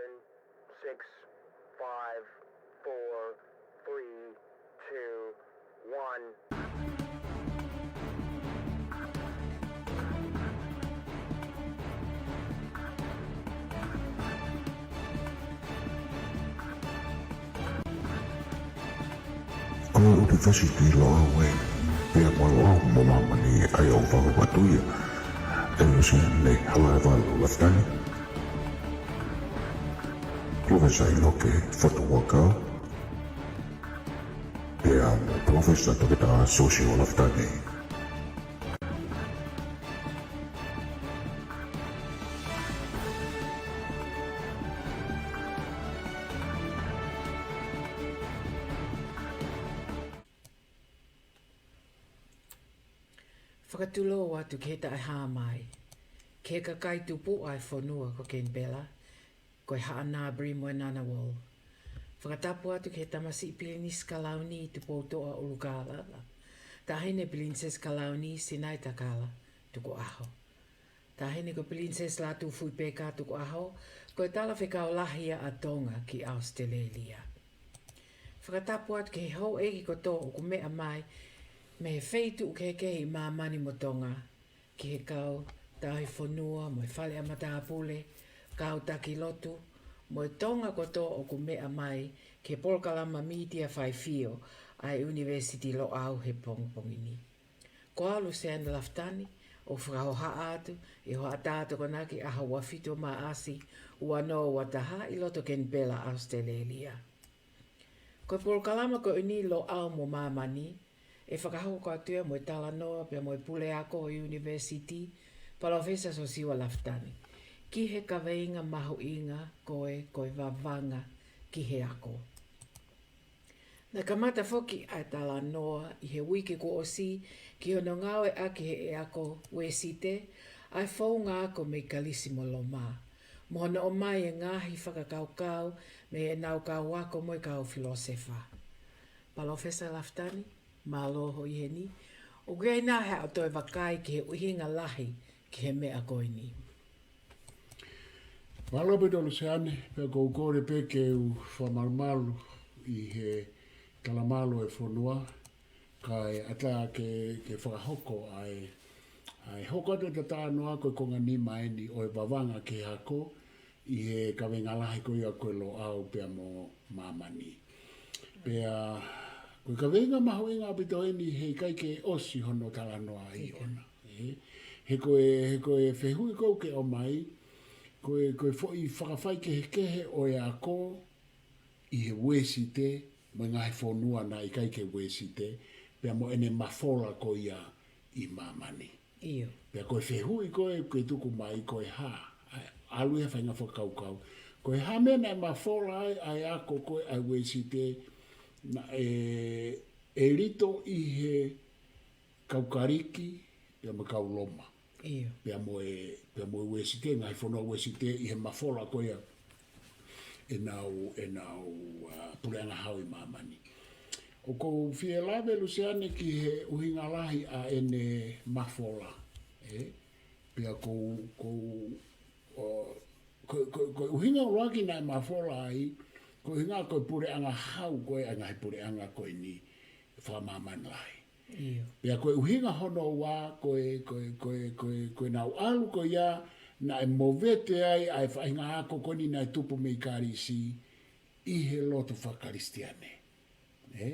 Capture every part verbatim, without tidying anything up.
Six, five, four, three, two, one. Ko e University Loʻau ē, pea mo Loʻau mo Māmani ʻa ia ʻoku fakapapauʻi ʻe Luseane Halaevalu Lafitani, Professor ʻInoke Fotu Huʻakau, pea mo Professor Toketā Siosiua Lafitani. Fakatulou atu ki he taʻehāmai, ki he kakai tupuʻa ʻo e fonua ko Kenipela, ko e Haʻa Ngāpulu mo e Ngunnawal. Fakatapu atu ki he tamasiʻi Pilinisi Kalauni Tupoutoʻa ʻUlukālala, Taʻahine Pilinisesi Kalauni Sinaitakala Tukuʻaho. Taʻahine ko Pilinisesi Lātūfuipeka Tukuʻaho, ko e Talafekau Lahi ia ʻa Tonga ki ʻAositelēlia. Fakatapu atu ki he houʻeiki kotoa ʻoku meʻa mai mei he feituʻu kehekehe ʻi māmani mo Tonga, ki he kau tauhi fonua mo e fale ʻa matāpule, kau taki lotu, mo e Tonga kotoa ʻoku meʻa mai ki he polokalama mītia faifio ʻa e University Loʻau he pongipongi ni. Ko au Luseane Lafitani, ʻoku fakahohaʻa atu ʻi he hoʻatā Tokonaki ʻaho ua fitu Maʻasi, ua noa ua taha ʻi loto Kenipela, ʻAositelēlia. Ko e polokalama ko eni Loʻau mo Māmani, ʻe fakahoko atu ia mo e talanoa pea mo e puleako ʻo e University, Palōfesa Siosiua Lafitani, ki he kaveinga mahuʻinga ko e, ko e vavanga ki he ako. Naʻe kamata foki ʻa e talanoa ʻi he uike kuo ʻosi ki hono ngāueʻaki ʻe he ako Uēsite ʻa e founga ako mei Kalisi mo Loma, mo hono ʻomai e ngaahi fakakaukau mei heʻenau kau ako mo e kau filōsefa. Palōfesa Lafitani, mālō hoʻo ʻi heni. ʻOku ʻi ai nai haʻo toe vakai ki he ʻuhinga lahi ki he meʻa ko eni? Mālō ʻaupito Luseane, pea ʻoku ou kole pē ke u fakamalumalu ʻi he talamalu ʻo e fonua, kae ʻatā ke, ke fakahoko ʻa e, ʻa e hoko atu ʻa e talanoa ko e konga nima eni ʻo e vavanga ki he ako, ʻi he kaveinga lahi ko ia ko e Loʻau pea mo Māmani. Pea ko e kaveinga mahuʻinga ʻaupito eni, heʻikai ke ʻosi hono talanoa ʻi ʻona. Ē? He ko e, he ko e fehuʻi ʻoku ke ʻomai, ko e, ko e foʻi fakafaikehekehe ʻo e ako ʻi he Uēsite mo e ngaahi fonua naʻe ʻikai ke Uēsite, pea mo ʻene mafola ko ia ʻi māmani. ʻIo. Pea ko e fehuʻi ko ē ʻoku ke tuku mai, ko e hā, ʻa, ʻalu ia he faʻahinga fakakaukau, ko e hā e meʻa naʻe mafola ai ʻa e ako ko ē ʻa e Uēsite, naʻe, ʻe lito ʻi he kau Kalisi, pea mo e kau Loma. ʻIo. Pea mo e, pea mo e Uēsite, ngaahi fonua Uēsite, ʻi he mafola ko ia ʻenau, ʻenau, ʻa, puleʻanga hau ʻi māmani. ʻOku ou fie lave Luseane ki he ʻuhinga lahi ʻa ʻene mafola, ē? Pea ko, ko, ʻo, ko, ko, ko e ʻuhinga ʻuluaki naʻe mafola ai, ko e ʻuhinga ko e puleʻanga hau ko ē ʻa e ngaahi puleʻanga ko eni fakamāmani lahi. ʻIo. Pea ko e ʻuhinga hono ua, ko e, ko e, ko e, ko e, ko ʻenau ʻalu ko ia naʻe movete ai ʻa e faʻahinga ako ko eni naʻe tupu mei Kalisi ʻi he lotu fakakalisitiane. Ē?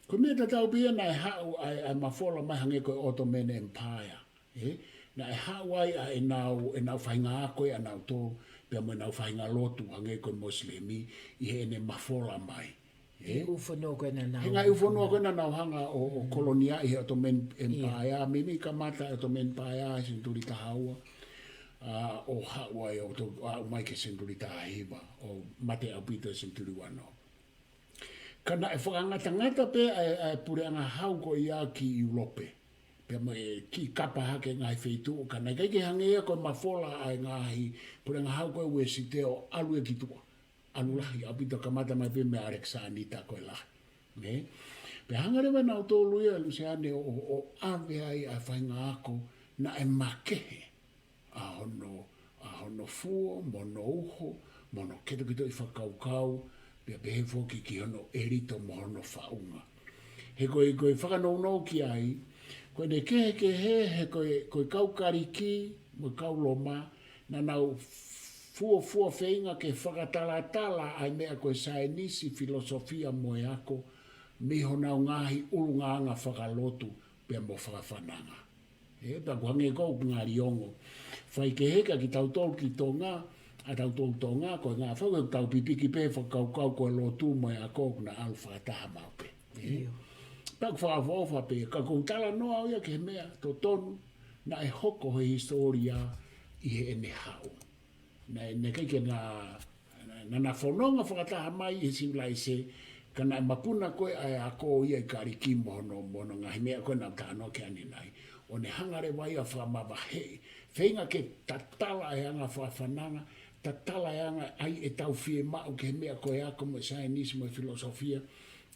Ko e meʻa tatau pē ia naʻe haʻu ʻa e, ʻa e mafola mai hangē ko e Ottoman Empire. Ē? Naʻe haʻu ai ʻa ʻenau, ʻenau faʻahinga ako ʻanautolu, pea mo ʻenau faʻahinga lotu hangē ko e Mosilemi, ʻi heʻene mafola mai. Ē? He ʻū fonua ko ē naʻa nau. He ngaahi ʻū fonua ko ē naʻa nau hanga ʻo, ʻo kolonia ʻi he Ottoman Empire, meimei kamata e Ottoman Empire he senituli taha ua, ʻa, ʻo haʻu ai ʻo to-, ʻo aʻu mai ki he senituli taha hiva, ʻo mate ʻaupito he senituli ua noa. Ka naʻe fakangatangata pē ʻa e, ʻa e puleʻanga hau ko ia ki ʻIulope. Pea mo e kiʻi kapa hake ngaahi feituʻu, ka naʻe ʻikai ke hangē ia ko e mafola ʻa e ngaahi puleʻanga hau ko ē Uēsite ʻo ʻalu ia ki tuʻa. ʻAlu lahi ʻaupito, kamata mai pē meia ʻAlekisānita ko e Lahi. Nē? Pea hanga leva ʻe nautolu ia Luseane ʻo, ʻo, ʻo ʻave ai ʻa e faʻahinga ako naʻe makehe ʻa hono, ʻa hono fuo, mo hono uho, mo hono ketoketoʻi fakakaukau, pea pehē foki ki hono ʻelito mo hono faʻunga. He ko e, ko e fakanounou ki ai, ko ʻene kehekehe, he ko e, ko e kau Kaliki mo e kau Loma, naʻa nau fuofua feinga ke fakatalatala ʻa e meʻa ko e saienisi, filosofia mo e ako, mei honau ngaahi ʻulungaanga fakalotu pea mo fakafananga. Ē, pea ʻoku hangē ko ʻeku ngali ongo. Faikehekehe kitautolu ki Tonga, ʻa tautolu Tonga, ko e ngaahi fau ʻoku tau pipiki pē fakakaukau ko e lotu mo e ako ʻoku na ʻalu fakataha maʻu pē. Ē? ʻIo. Pea ʻoku fakaʻofoʻofa pē, ka ʻoku ou talanoa au ia ki he meʻa totonu, naʻe hoko he hisitōlia ʻi heʻene haʻu. Naʻe, naʻe ʻikai ke na, na, na fononga fakataha mai ʻi he sivilaise, ka naʻe mapuna ko ē ʻa e ako ia ʻi Kaliki mo hono, mo hono ngaahi meʻa ko ē naʻa ku talanoa ki ai ʻanenai. ʻO ne hanga leva ia ʻo fakamavaheʻi. Feinga ke tatala e anga fakafananga, tatala e anga ʻai ʻetau fiemaʻu ki he meʻa ko e ako mo e saienisi mo e filosofia.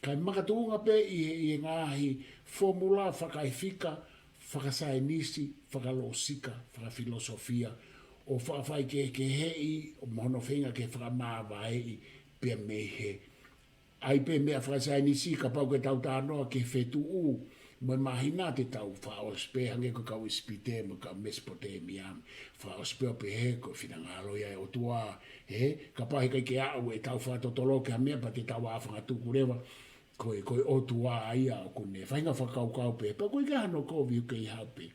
Kae makatuʻunga pē ʻi he, ʻi he ngaahi fōmula fakaefika, fakasaienisi, fakalōsika, fakafilosofia, ʻo fakafaikehekeheʻi, mo hono feinga ke fakamavaeʻi, pea mei he ʻai pē meʻa fakasaienisi, kapau ko ʻetau talanoa ki he fetuʻu, mo e māhina te tau fakaʻosi pē, hangē ko e kau ʻIsipite, mo e kau Mesopotemia, fakaʻosi pē ʻo pehē ko e finangalo ia ʻo e ʻOtua, ē, kapau he ʻikai ke aʻu ʻetau fakatotolo ki ha meʻa pea te tau ʻā fakatuku leva, ko e, ko e ʻOtua ia ʻoku ne feinga fakakaukau pē, pea ʻoku ʻikai hano kovi ʻoku kei haʻu pē.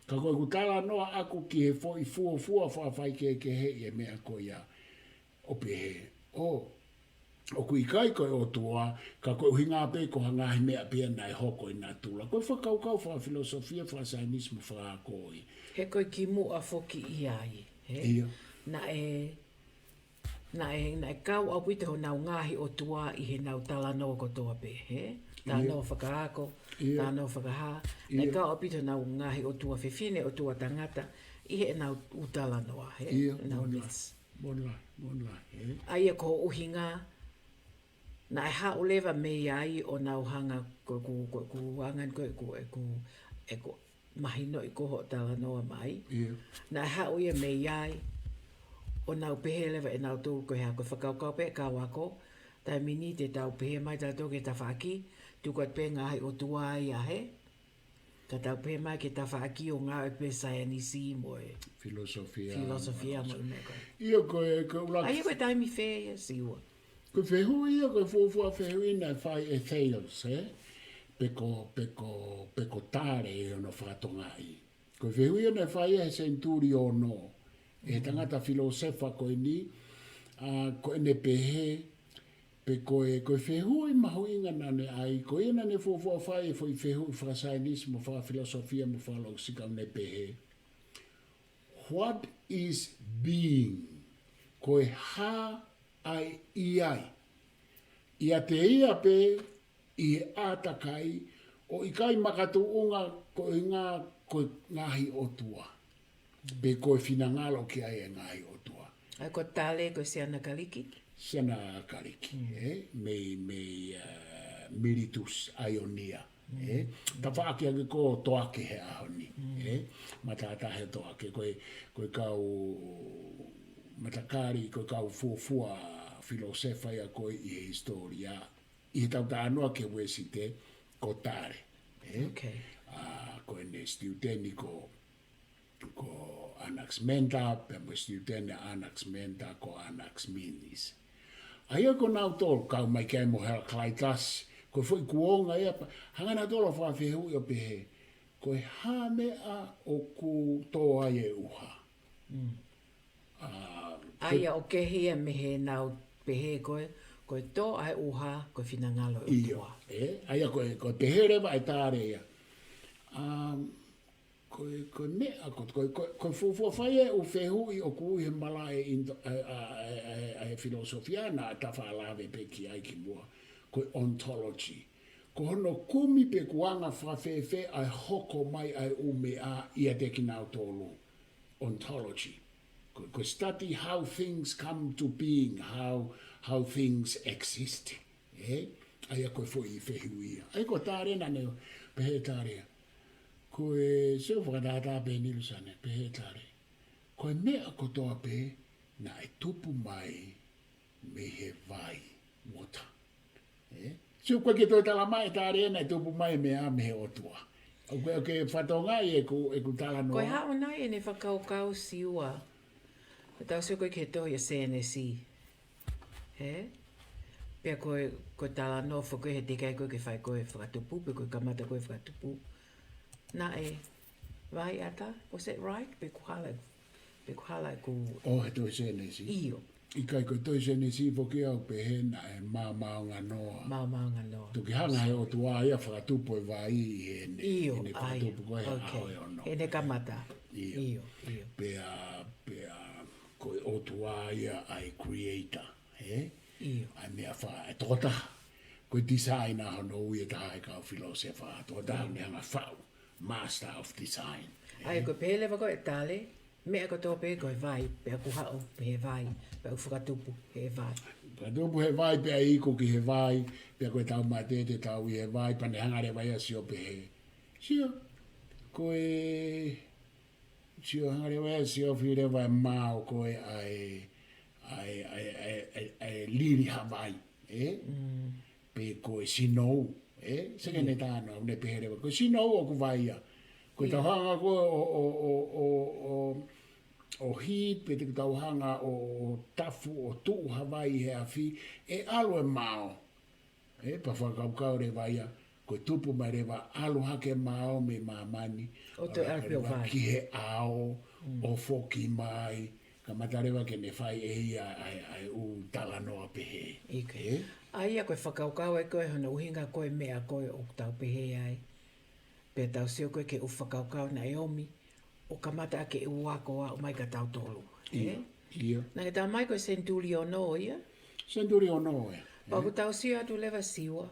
Ka ko ʻeku talanoa ʻaku ki he foʻi fuofua fakafaikehekeheʻi e meʻa ko ia ʻo pehē, ʻo, ʻoku ʻikai ko e ʻOtua, ka ko e ʻuhinga pē ko ha ngaahi meʻa pē ia naʻe hoko ʻi natula. Ko e fakakaukau fakafilosofia, fakasaienisi mo fakaako ia. He ko e kimuʻa foki ʻi ai, he? ʻIo. Naʻe Naʻe, naʻe kau ʻaupito honau ngaahi ʻotua ʻi heʻenau talanoa kotoa pē, he? Talanoa fakaako, talanoa fakahā. Naʻe kau ʻaupito honau ngaahi ʻotua fefine, ʻotua tangata, ʻi heʻenau ʻū talanoa, he? ʻIo, ʻenau monla, myths. Monla, monla, he? ʻA ia ko e ʻuhinga, naʻe haʻu leva mei ai ʻo nau hanga, ko ʻeku, ko ʻeku anga, ko ʻeku, ʻeku, ʻeku mahinoʻi ko hoʻo talanoa mai. ʻIo. Naʻe haʻu ia mei ai, ʻo nau pehē leva ʻenautolu ko e hā, ko e fakakaukau pē kau ako, taimi ni te tau pehē mai tautolu ki he tafaʻaki, tuku atu pē ngaahi ʻotua ia he, ka tau pehē mai ki he tafaʻaki ʻo ngāue pē saienisi mo e filosofia, filosofia mo e meʻa ko ē. ʻIo ko e, ko e ʻuluaki. ʻA ia ko e taimi fē ia, Siua? Ko e fehuʻi ia, ko e fuofua fehuʻi naʻe fai ʻe Thales, ē? Pe ko, pe ko, pe ko Tale ʻi hono fakatongaʻi. Ko e fehuʻi ia naʻe fai ia he senituli ono. ʻE he tangata filōsefa ko eni, ʻa, ko ʻene pehē, pe ko e, ko e fehuʻi mahuʻinga naʻa ne ʻai, ko ia naʻa ne fuofua fai e foʻi fehuʻi fakasaienisi mo fakafilosofia mo fakalōsika ʻo ne pehē. What is being? Ko e hā ʻa e ʻi ai. ʻIate ia pē ʻi he ʻātakai ʻo ʻikai makatuʻunga ko e ngā, ko e ngaahi ʻotua. Pe ko e finangalo ki ai e ngaahi ʻotua. ʻA ia ko Tale ko e siana Kaliki? Siana Kaliki, ē? Mei, mei, ā, Miletus, ʻAionia. Ē, tafaʻaki ange ko Toake he ʻaho ni, ē, matātahi ʻo Toake, ko e, ko e kau matakali, ko e kau fuofua filōsefa ia ko ē ʻi he hisitōlia, ʻi heʻetau talanoa ki he Uēsite, ko Tale, ē. ʻA, ko ʻene student ko ko Anaximander, pea mo e student ʻa Anaximander ko Anaximenes. ʻA ia ko nautolu, kau mai ki ai mo Heraclitus, ko e foʻi kuonga ia, hanga nautolu ʻo fakafehuʻi ʻo pehē, ko e hā meʻa ʻoku tō ai e ʻuha. ʻA ia ʻoku kehe ia mei heʻenau pehē ko e, ko e tō ʻa e ʻuha, ko e finangalo e ʻOtua. ʻIo, ē, ʻa ia ko e, ko e pehē leva ʻe Tale ia. Ko e, ko e meʻa, ko, ko, ko, ko e fuofua fai e ʻū fehuʻi ʻoku ui he malaʻe ʻInito, ʻa, ʻa, ʻa, ʻa, ʻa e filōsofia naʻa ta faʻa lave pē ki ai kimuʻa, ko e ontology. Ko hono kumi pe ʻoku anga fakafēfē ʻa e hoko mai ʻa e ʻū meʻa ʻiate kinautolu. Ontology. Ko, ko e study how things come to being, how, how things exist. Ē? ʻA ia ko e foʻi fehuʻi ia. ʻA ia ko Tale naʻa ne pehē Tale. Ko e sio fakatātā pē Nilusane, pehē Tale. Ko e meʻa kotoa pē naʻe tupu mai mei he vai, water. Ē? Sio, ʻoku ʻikai ke toe tala mai e tali ena ʻe tupu mai e meʻa mei he ʻOtua. ʻOku ke, ʻoku ke fakatokangaʻi ʻeku, ʻeku talanoa. Ko e hā ʻoku ʻi ai ʻene fakakaukau Siua? Tau sio ko ē ki he tohi ʻa Sēnesi. Ē? Pea ko e, ko e talanoa foki he teʻeki ai ko ē ke fai ko ē fakatupu, pe ko e kamata ko ē fakatupu. Naʻe vai ʻata, was that right? Pe ʻoku hala, pe ʻoku hala ʻeku... ʻO he tohi Sēnesi. ʻIo. ʻIkai, ko e tohi Sēnesi foki ʻoku pehē naʻe maomaonganoa. Maomaonganoa. Toki hanga he ʻOtua ia ʻo fakatupu e vai ʻi heʻene, ʻIo, ʻene ʻa ia. Fakatupu ko ē he Okay. ʻaho ʻe ono. ʻEne kamata. ʻIo. ʻIo, ʻio. Pea, pea ko e ʻOtua ia ʻa e creator, ē? ʻIo. ʻA e meʻa fa-, e tokotaha. Ko e designer hono ui ʻe taha he kau filōsefa. Tokotaha ʻIo. Ne hanga ʻo faʻu, master of design, ʻA ia ē? Ko e pehē leva ko e tali, meʻa kotoa pē ko e vai, pea ʻoku haʻu mei he vai, pea ʻoku fakatupu he vai. Fakatupu he vai, pea iku ki he vai, pea ko e tau mate te tau ʻi he vai, pea ne hanga leva ia ʻo sio pehē. Sio, ko e, sio hanga leva ia ʻo sio fili leva e mao ko ē ʻa e, ʻa e, ʻa e, ʻa e, ʻa e, ʻa e lili ha vai, ē? Mm. Pe ko e sinou, ē? Seke ne Mm. tāno, ne pehē leva. Ko e sinou ʻoku vai ia. Ko e Ia. tau hanga ko ē ʻo, ʻo, ʻo, ʻo, ʻo, ʻo heat, pe te tau hanga ʻo, ʻo tafu, ʻo tuʻu ha vai he afi, ʻe ʻalu e mao. Ē, pea fakakaukau leva ia, ko e tupu mai leva, ʻalu hake mao mei māmani, ʻO toe ʻalu ʻalu pē ʻo leva vai. ki he ʻao, Mm. ʻo foki mai, kamata leva ke ne fai ʻe ia ʻa e, ʻa e ʻū talanoa pehē. ʻIkai. Ē? ʻA ia ko e fakakaukau ē ko ē hono ʻuhinga ko e meʻa ko ē ʻoku tau pehē ai. Pea tau sio ko ē ki he ʻū fakakaukau naʻe ʻomi, ʻo kamata ʻaki e ʻū ako ʻo aʻu mai kia tautolu. Ē? ʻIo, ʻio. Naʻe tala mai ko e senituli ono ia. Senituli ono ia. Pea Ē? ʻoku tau sio atu leva Siua.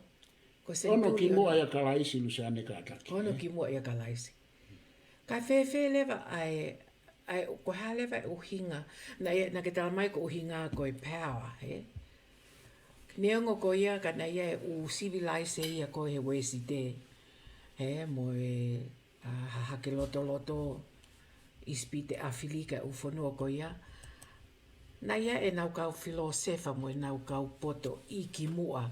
Ko e Ono senituli kimuʻa ono. ʻia Kalaisi, Luseane, kātaki, Ono ē? kimuʻa ʻia Kalaisi. Ka fēfē leva ʻa e, ʻa e, ko e hā leva e ʻuhinga, naʻe, naʻa ke tala mai ko e ʻuhinga ko e power, ē? Neongo ko ia ka naʻe ʻi ai e ʻū civilise ia ko ē he Uēsite, ē, mo e, ʻa, hahake lotoloto, ʻIsipite, ʻAfilika, ʻū fonua ko ia. Naʻe ʻi ai ʻenau kau filōsefa mo ʻenau kau poto ʻi kimuʻa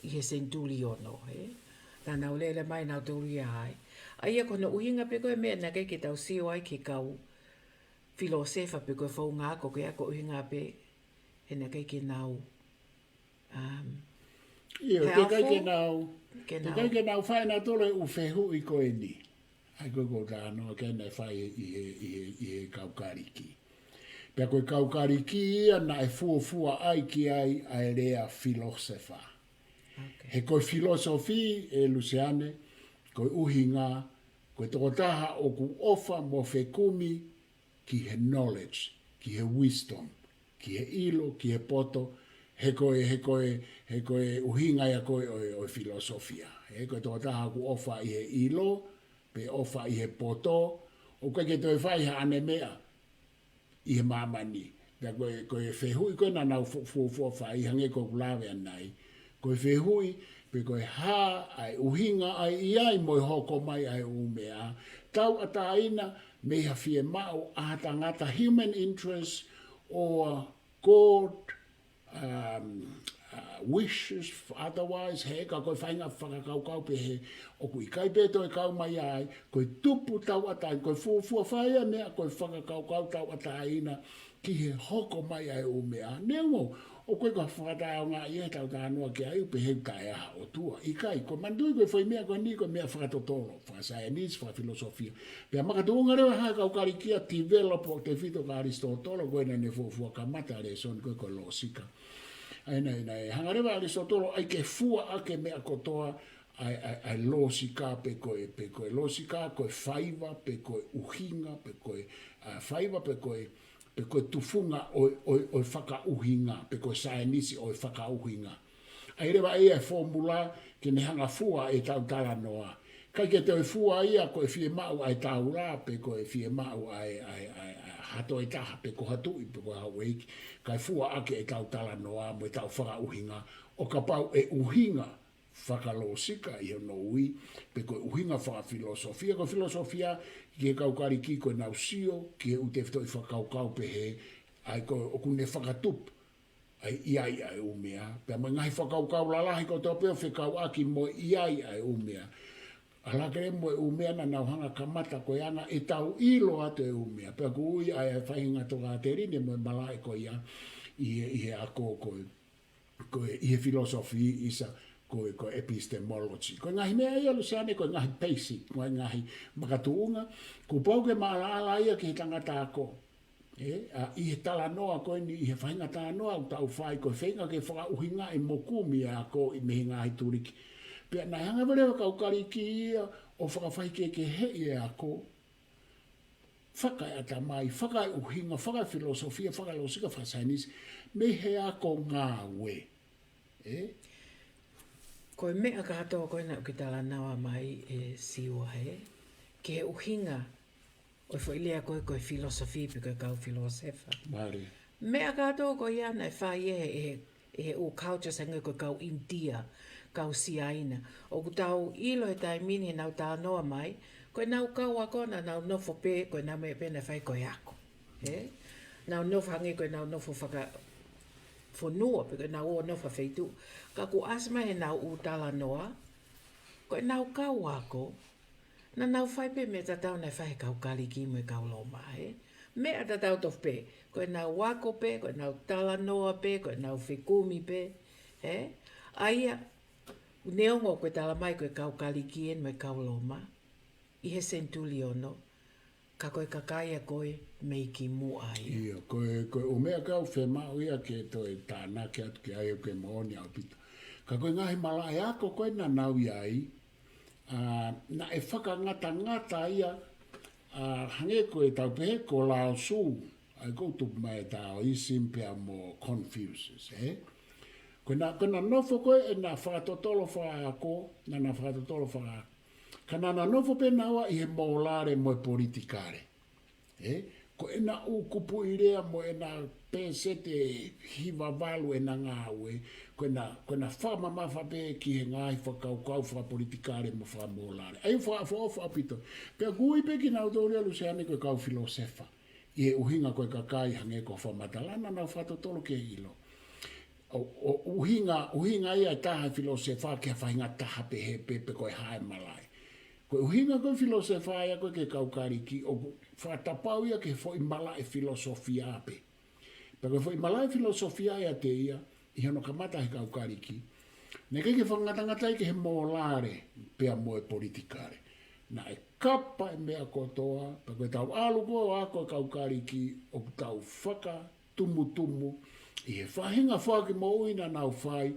ʻi he senituli ono, ē? Naʻa nau lele mai nautolu ia ai. ʻA ia ko hono ʻuhinga pē ko e meʻa naʻe ʻikai ke tau sio ai ki he kau filōsefa pe ko e founga ako ko ia ko e ʻuhinga pē he naʻe ʻikai ke nau, um, ʻIo, teʻeki ai ke powerful. nau, Ke teʻeki ai nau. ke nau fai nautolu e ʻū fehuʻi ko eni. ʻA ia ko e ko e talanoa ko ē naʻe fai ʻi he, ʻi he, ʻi he kau Kalisi. Pea ko e kau Kalisi ia naʻe fuofua ʻai ki ai ʻa e lea filōsefa. Okay. He ko e filōsefa ē Luseane, ko e ʻuhinga, ko e tokotaha ʻoku ʻofa mo fekumi ki he knowledge, ki he wisdom, ki he ʻilo, ki he poto, he ko e, he ko e, he ko e ʻuhinga ia ko ē ʻo e, ʻo e filōsefa. He ko e tokotaha ʻoku ʻofa ʻi he ʻilo, pe ʻofa ʻi he poto, ʻoku ʻikai ke toe fai haʻane meʻa ʻi he māmani. Pea ko e, ko e fehuʻi ko ē naʻa nau fu-, fu-, fuofua fai hangē ko ʻeku lave ʻanenai. Ko e fehuʻi, pe ko e hā ʻa e ʻuhinga ʻa e ʻi ai mo e hoko mai ʻa e ʻū meʻa tauʻatāina mei ha fiemaʻu ʻa ha tangata, human interest or God, um, uh, wishes otherwise, he ka ko e faʻahinga fakakaukau pehē ʻoku ʻikai pē toe kau mai ai, ko e tupu tauʻatāina, ko e fuofua fai ʻa e meʻa, ko e fakakaukau tauʻatāina ki he hoko mai ʻa e ʻū meʻa. Neongo, ʻoku ʻikai ko ha fakataʻeʻaonga ia ʻetau talanoa ki ai, pehē ʻoku taʻe ʻi ai ha ʻOtua. ʻIkai, ko e manatuʻi ko e foʻi meʻa ko eni ko e meʻa fakatotolo, fakasaienisi, fakafilōsefa. Pea makatuʻunga leva he kau Kalisi ʻo develop ʻo tefito kia ʻAlisitōtolo ko ē naʻa ne fuofua kamata e lēsoni ko ē ko e lōsika. ʻA ia naʻe, naʻe hanga leva ʻe ʻAlisitōtolo ʻai ke fua ʻaki e meʻa kotoa ʻa e, ʻa e, ʻa e lōsika pe ko e, pe ko e lōsika, ko e faiva, pe ko e ʻuhinga, pe ko e, ʻa, faiva, pe ko e, pe ko e tufunga ʻo e, ʻo e, ʻo e fakaʻuhinga, pe ko e saienisi ʻo e fakaʻuhinga. ʻAi leva ʻe ia e fōmula ke ne hanga fua ʻetau talanoa. ʻIkai ke toe fua ia ko e fiemaʻu ʻa e taula, pe ko e fiemaʻu ʻa e, ʻa e, ʻa e, ʻa e ha toe taha, pe ko ha tuʻi, pe ko ha houʻeiki, kae fua ʻaki ʻetau talanoa mo ʻetau fakaʻuhinga, ʻo kapau ʻe ʻuhinga fakalōsika ʻi hono ui, pe ko e ʻuhinga fakafilōsefa, ko e filōsefa ki he kau Kalisi ko ʻenau sio ki he ʻū tefitoʻi fakakaukau pehē, ʻa ia ko ē ʻoku ne fakatupu ʻa e ʻi ai ʻa e ʻumea. Pea mo e ngaahi fakakaukau lalahi kotoa pē ʻo fekauʻaki mo e ʻi ai ʻa e ʻumea. ʻAlakele mo e ʻumea naʻa nau hanga kamata ko e anga ʻetau ʻilo atu e ʻumea. Pea ʻoku ui ʻa e faʻahinga tokāteline mo e malaʻe ko ia ʻi he, ʻi he ako ko e, ko e, ʻi he philosophy ʻisa ko e, ko e epistemology. Ko e ngaahi meʻa ia Luseane, ko e ngaahi basic, ko e ngaahi makatuʻunga, kuo pau ke maʻalaʻala ia ki he tangata ako. ʻE, ʻa, ʻi he talanoa ko eni, ʻi he faʻahinga talanoa ʻoku tau fai, ko e feinga ke fakaʻuhingaʻi mo kumi e ako ʻi he ngaahi tuliki. Pea naʻe hanga leva ʻe he kau Kaliki ia ʻo fakafaikehekeheʻi e ako, fakaʻatamai, fakaʻuhinga, fakafilosofia, fakalōsika, fakasaienisi, mei he ako ngāue. ʻE? Ko e meʻa kātoa ko ē naʻa ke talanoa mai ʻe Siua, ē? Ki he ʻuhinga ʻo e foʻi lea ko ē ko e philosophy pe ko e kau filōsefa. Mālie. Meʻa kātoa ko ia naʻe fai ʻe he, ʻe he, ʻe he ʻū cultures hangē ko e kau ʻInitia, kau Siaina. ʻOku tau ʻilo he taimi ni heʻenau talanoa mai, ko ʻenau kau ako naʻa nau nofo pē, ko ʻenau meʻa pē naʻe fai ko e ako. Ē? Nau nofo hangē ko ʻenau nofo fakafonua, pe ko ʻenau ō nofo feituʻu. Ka kuo ʻasi mai heʻenau ʻū talanoa, ko ʻenau kau ako, naʻa nau fai pē meʻa tatau naʻe fai ʻe he kau Kaliki mo e kau Loma, ē? Meʻa tatau tofu pē, ko ʻenau ako pē, ko ʻenau talanoa pē, ko ʻenau fekumi pē, ē? ʻA ia, neongo ko e tala mai ko e kau Kaliki eni mo e kau Loma, ʻi he senituli ono, ka ko e kakai ia ko ē mei kimuʻa ia. ʻIo, ko e, ko e ʻū meʻa ʻoku ou fiemaʻu ia ke toe tānaki atu ki ai ʻoku moʻoni ʻaupito. Ka ko e ngaahi malaʻe ako ko ē naʻa nau ʻi ai, ʻa, naʻe fakangatangata ia, ʻa, hangē ko e tau pehē ko Lao Tzu, ʻa ia ʻoku tupu mai e Taoism pea mo Confucius, ē? Ko ʻena, ko ʻena nofo ko ē ʻena fakatotolo fakaako, naʻa na fakatotolo fakaako. Ka naʻa na nofo pē naua ʻi he mōlale mo e politikale. Ē? Ko ʻena ʻū kupuʻi lea mo ʻena pēseti ʻe hiva valu ʻena ngāue, ko ʻena, ko ʻena fakamamafa pē ki he ngaahi fakakaukau fakapolitikale mo fakamōlale. ʻA ia ʻoku fakaʻofoʻofa ʻaupito. Pea ʻoku ui pē kinautolu ia Luseane ko e kau filōsefa. ʻI he ʻuhinga ko e kakai hangē ko e fakamatala naʻa nau fakatotolo ke ʻilo. ʻO, ʻo ʻuhinga, ʻuhinga ia ʻe taha e filōsefa ki ha faʻahinga taha pehē pē pe ko e hā e malaʻe. Ko e ʻuhinga ko e filōsefa ia ko ē ki he kau Kaliki ʻoku fakatapau ia ki he foʻi malaʻe filōsofia pē. Pea ko e foʻi malaʻe filōsofia ia ʻiate ia, ʻi hono kamata he kau Kaliki, naʻe ʻikai ke fakangatangata ia ki he mōlale pea mo e politikale. Naʻe kapa e meʻa kotoa, pea ko e tau ʻalu ko ē ʻo ako e kau Kaliki ʻoku tau fakatumutumu ʻi he faʻahinga foaki moʻui naʻa nau fai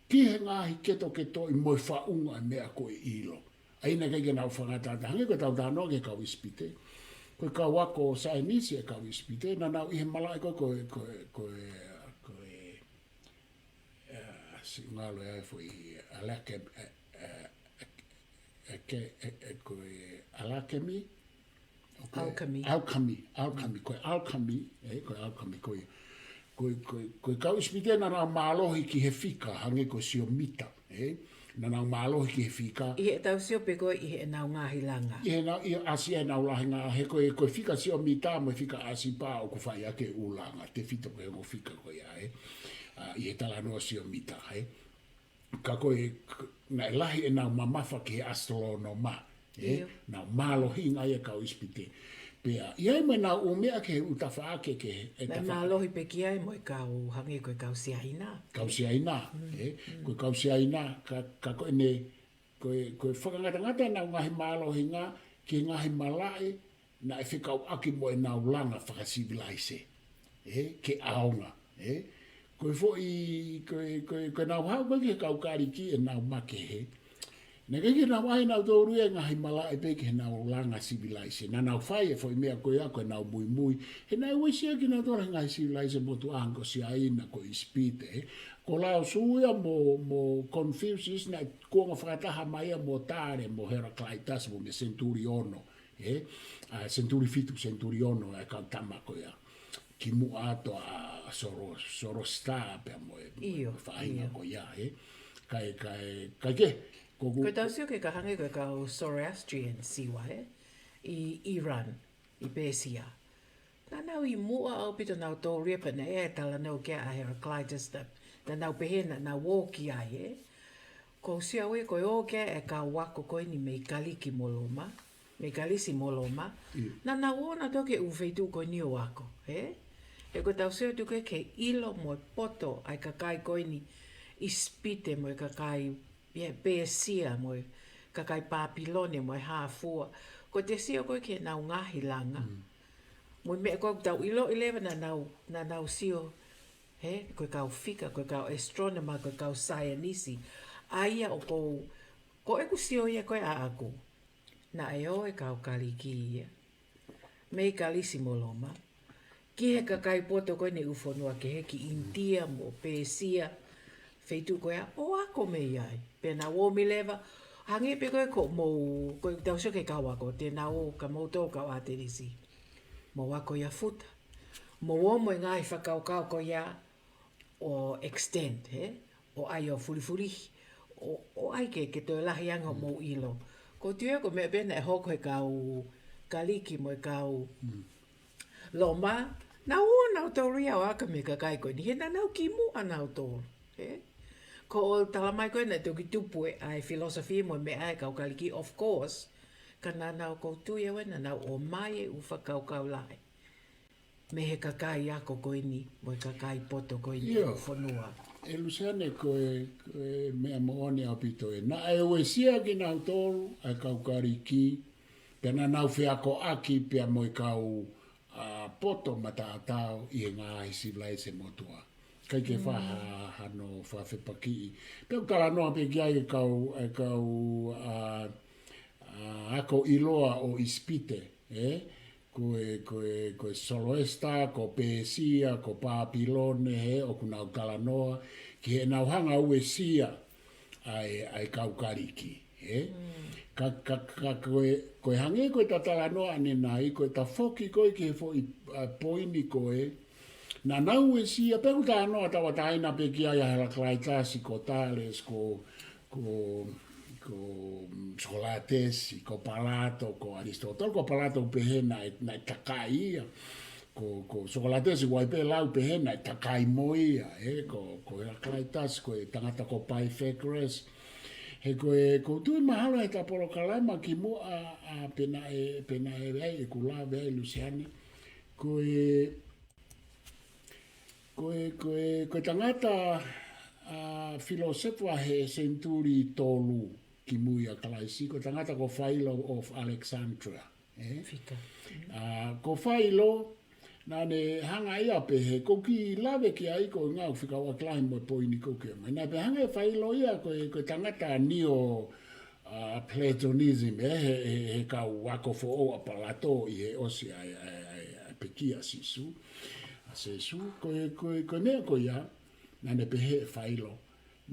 ki he ngaahi ketoketoʻi mo e faʻunga e meʻa ko e ʻilo. ʻA ia naʻe ʻikai ke nau fakangatangata, hangē ko e tau talanoa ki he kau ʻIsipite. Ko e kau ako saienisi e kau ʻIsipite, naʻa nau ʻi he malaʻe ko e, ko e, ko e, ko e, ko e, ʻa, siʻi ngalo ʻa e foʻi alake-, ʻa, ʻa, ʻa, ke, ʻa, ʻa, ko e alakemi, ʻo ko e Alchemy. Alchemy, alchemy, ko e alchemy, ē, ko e alchemy, ko e, ko e, ko e, ko e kau ʻIsipite naʻa nau mālohi ki he fika, hangē ko e siomita, ē, naʻa nau mālohi ki he fika. ʻI heʻetau sio pē ko ē ʻi heʻenau ngaahi langa. ʻI heʻenau, ʻi he ʻasi ʻenau lahi ngaahi, he ko e, ko e fika siomita mo e fika ʻasi pē ʻoku fai ʻaki e ʻū langa, tefito ko e ongo fika ko ia, ē. ʻA, ʻi he talanoa siomita, ē. Ka ko e, k-, naʻe lahi ʻenau mamafa ki he ʻasitalōnoma, ē? ʻIo. Nau mālohi ngaahi e kau ʻIsipite. Pea, ʻi ai mo ʻenau ʻū meʻa ki he ʻū tafaʻaki ke, e Naʻe tafa- mālohi pē ki ai mo e kau hangē ko e kau Siaina. Kau Siaina, Mm, ē? mm. Ko e kau Siaina, ka, ka ko ʻene, ko e, ko e fakangatangata ʻenau ngaahi mālohinga ki he ngaahi malaʻe, naʻe fekauʻaki mo ʻenau langa fakasivilaise. Ē, ke ʻaonga, ē. Ko e foʻi, ko e, ko e, ko ʻenau haʻu ko ē ki he kau Kaliki ʻenau makehe. Naʻe ʻikai ke nau ʻai ʻenautolu ia e ngaahi malaʻe pē ki heʻenau langa sivilaise. Naʻa nau fai e foʻi meʻa ko ia ko ʻenau muimui. He naʻe uesia kinautolu he ngaahi sivilaise motuʻa hangē ko Siaina, ko ʻIsipite, ē. Ko Lao Tzu ia mo, mo Confucius naʻe kuonga fakataha mai ia mo Tale, mo Heraclitus, mo mei he senituli ono. Ē, ʻa, senituli fitu, senituli ono, ʻa e kau tama ko ia. Kimuʻa atu ʻa Zoro-, Zoroaster pea mo e, ʻIo, faʻahinga ʻio. ko ia, ē. Kae, kae, kae kehe, ko ku- Ko e tau sio ki he kau hangē ko e kau Zoroastrian Siua, ē. ʻI Iran, ʻi Pēsia. Naʻa nau ʻi muʻa ʻaupito nautolu ia pea naʻe ʻi ai e talanoa ki ai ʻa Heraclitus, naʻa nau pehē naʻa nau ō ki ai, ē. Ko u sio au ia ko e ō ki ai e kau ako ko eni mei Kaliki mo Loma, mei Kalisi mo Loma. Naʻa nau ō nautolu ki he ʻū feituʻu ko eni ʻo ako, ē. He ko e tau sio atu ko ē ki he ʻilo mo e poto ʻa e kakai ko eni ʻIsipite mo e kakai ia Pēsia mo e kakai Pāpilone mo e hā fua. Ko e te sio ko ē ki heʻenau ngaahi langa. Mo e meʻa ko ē ʻoku tau ʻiloʻi leva naʻa nau, naʻa nau sio, he, ko e kau fika, ko e kau astronomer, ko e kau saienisi. ʻA ia ʻoku ou, ko ʻeku sio ia ko ē ʻaʻaku. Naʻe ō e kau Kaliki ia mei Kalisi mo Loma ki he kakai poto ko eni ʻū fonua kehe, ki ʻInitia mo Pēsia, feituʻu ko ia, ʻo ako mei ai. Pea nau ō mai leva, hangē pē ko ē ko mou, ko e tau sio ki he kau ako, te nau ō ka mou tō kau ʻAtenisi. Mou ako ia futa. Mou ō mo e ngaahi fakakaukau ko ia ʻo extend, he? ʻO ʻai ʻo fulifulihi, ʻo, ʻo ʻai ke, ke toe lahi ange hoʻomou ʻilo. Ko u tui ia ko e meʻa pē naʻe hoko he kau Kaliki mo e kau Loma, nau ō nautolu ia ʻo ako mei he kakai ko eni, he naʻa nau kimuʻa nautolu, he? Ko u talamai ko ē naʻe toki tupu ē ʻa e philosophy mo e meʻa ʻa e kau Kaliki, of course, ka naʻa nau, ko u tui au ē naʻa nau ʻomai e ʻū fakakaukau lahi mei he kakai ako ko eni, mo e kakai poto ko eni ʻo e fonua. ʻE Luseane, ko e, ko e meʻa moʻoni ʻaupito ē. Naʻe uesia kinautolu ʻa e kau Kaliki, pea naʻa nau feakoʻaki pea mo e kau, ʻa, poto mataotao ʻi he ngaahi sivilaise motuʻa. ʻIkai ke faʻa hano fakafepakiʻi. Pea ʻoku talanoa pē ki ai e kau, e kau, ʻa, ʻa, ako ʻiloa ʻo ʻIsipite, ē? Ko e, ko e, ko e Soloesita, ko Pēsia, ko Pāpilone, he, ʻoku nau talanoa ki heʻenau hanga uesia ʻa e, ʻa e kau Kaliki, he. Ka, ka, ka ko e, ko e hangē ko e ta talanoa ʻanenai, ko e ta foki ko ē ki he foʻi, ʻa, poini ko ē, naʻa nau uesia, pea ʻoku talanoa tauʻatāina pē ki ai ʻa Heraclitus, ko Thales, ko ko, ko Sokolatesi, ko Palato, ko Alisitōtele, ko Palato pehē naʻe, naʻe takai ia. Ko, ko Sokolatesi ʻoku ʻi ai pē lau pehē naʻe takai mo ia, ē, ko, ko Heraclitus, ko e tangata ko Pythagoras. He ko e, ko u tui mahalo he ta polokalama kimuʻa, ʻa, pea naʻe, pea naʻe ʻi ai ʻeku lave ai Luseane. Ko e, Ko e, ko e, ko e tangata, ʻa, filōsefa he senituli tolu kimui ʻa Kalaisi, ko e tangata ko Philo of Alexandria, ē? Fika. ʻA, ko Philo, naʻa ne hanga ia pehē, ko u kiʻi lave ki ai ko e ngaahi fika ua ki lahi mo e poini ko u ke mai. Naʻe pehē hangē Philo ia ko e, ko e tangata neo, ʻa, Platonism, ē, he, he, he kau ako foʻou ʻa Palato ʻi he ʻosi ʻa e, ʻa e, ʻa e, ʻa e pekia ʻa Sīsū, ʻa Sīsū, ko e, ko e, ko e meʻa ko ia, naʻa ne pehē ʻe Philo.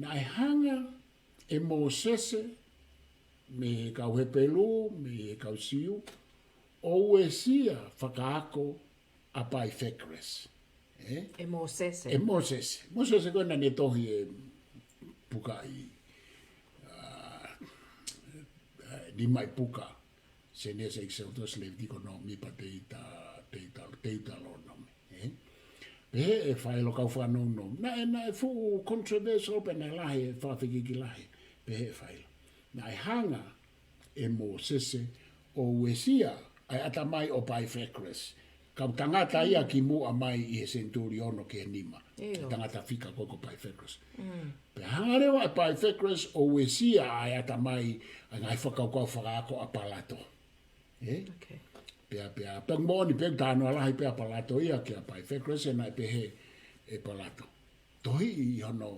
Naʻe hanga ʻe Mōsese, mei he kau Hepelū, mei he kau Siu, ʻo uesia fakaako ʻa Pythagoras. Ē? ʻE Mōsese. ʻE Mōsese. Mōsese ko ē naʻa ne tohi e puka ʻi, ʻa, ʻa, nima ʻi puka. Sēnesi, ʻEkisoto, Levitiko, Nōmipa, Teuta-, Teuta-, Teutalōnome. Ē? Pehē ʻe Philo kau fakanounou. Naʻe, naʻe fuʻu controversial pea naʻe lahi, fakafekiki lahi. Pehē ʻe Philo. Naʻe hanga ʻe Mōsese ʻo uesia ʻa e ʻatamai ʻo Pythagoras. Kau tangata ia kimuʻa mai ʻi he senituli ono ki he nima. ʻIo. Tangata fika ko ē ko Pythagoras. Pea hanga leva ʻe Pythagoras ʻo uesia ʻa e ʻatamai ʻa e ngaahi fakakaukau fakaako ʻa Palato. Ē? Ok. Pea, pea, pea moʻoni pē talanoa lahi pē ʻa Palato ia kia Pythagoras, ē, naʻe pehē ʻe Palato. Tohi ʻi hono,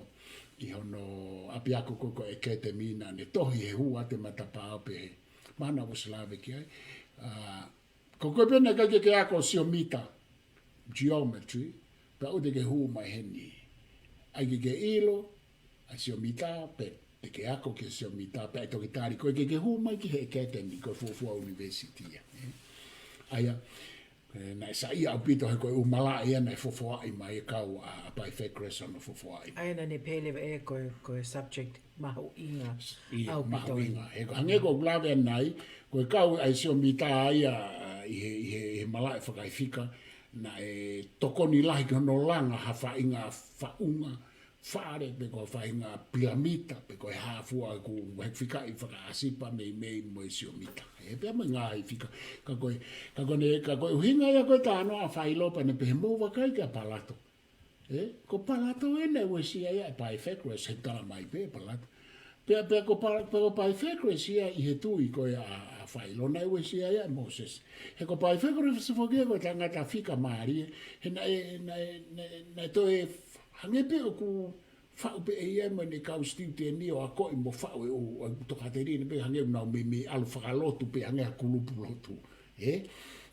ʻi hono ʻapiako ko ē ko e ʻEketemi naʻa ne tohi he hū atu e matapā ʻo pehē. Mahalo naʻa ku ʻosi lave ki ai. ʻA, ko koe pē naʻe ʻikai ke ke ako siomita, geometry, pea ʻoua te ke hū mai heni. ʻAi ke ke ʻilo ʻa e siomita, pea te ke ako ki he siomita, pea ʻe toki tali koe ke ke hū mai ki he ʻEketemi, ko e fuofua university ia, ē. ʻA ia, ē, naʻe saiʻia ʻaupito he ko e ʻū malaʻe ia naʻe fofoaʻi mai e kau ʻa, ʻa Pythagoras hono fofoaʻi. ʻA ia naʻa ne pehē leva ē ko e, ko e subject mahuʻinga ʻaupito ia. Mahuʻinga. He ko, hangē ko ʻeku lave ʻanenai, ko e kau ʻa e siomita ia, ʻi he, ʻi he, ʻi he malaʻe fakaefika, naʻe tokoni lahi ki hono langa ha faʻahinga faʻunga fale, pe ko ha faʻahinga pilamita, pe ko e hā fua, ʻoku hekifikaʻi fakaʻasipa meimei mo e siomita. ʻE pea mo e ngaahi fika. Ka ko e, ka ko e, ka ko e ʻuhinga ia ko e talanoa ʻa Failo pea ne pehē mou vakai kia Palato. ʻE, ko Palato ē naʻe uesia ia ʻe Pythagoras, he tala mai pē Palato. Pea, pea ko Pa-, pea ko Pythagoras ia ʻi he tui ko ia ʻa, ʻa Failo naʻe uesia ia ʻe Mōsese. He ko Pythagoras foki ia ko e tangata fika mālie, he naʻe, naʻe, naʻe, naʻe toe hangē pē ʻoku faʻu pē ʻe ia mo ʻene kau student ʻo akoʻi mo faʻu ʻe ʻo, ʻo tokāteline pē hangē ʻoku nau meimei ʻalu fakalotu pē hangē ha kulupu lotu. ʻE?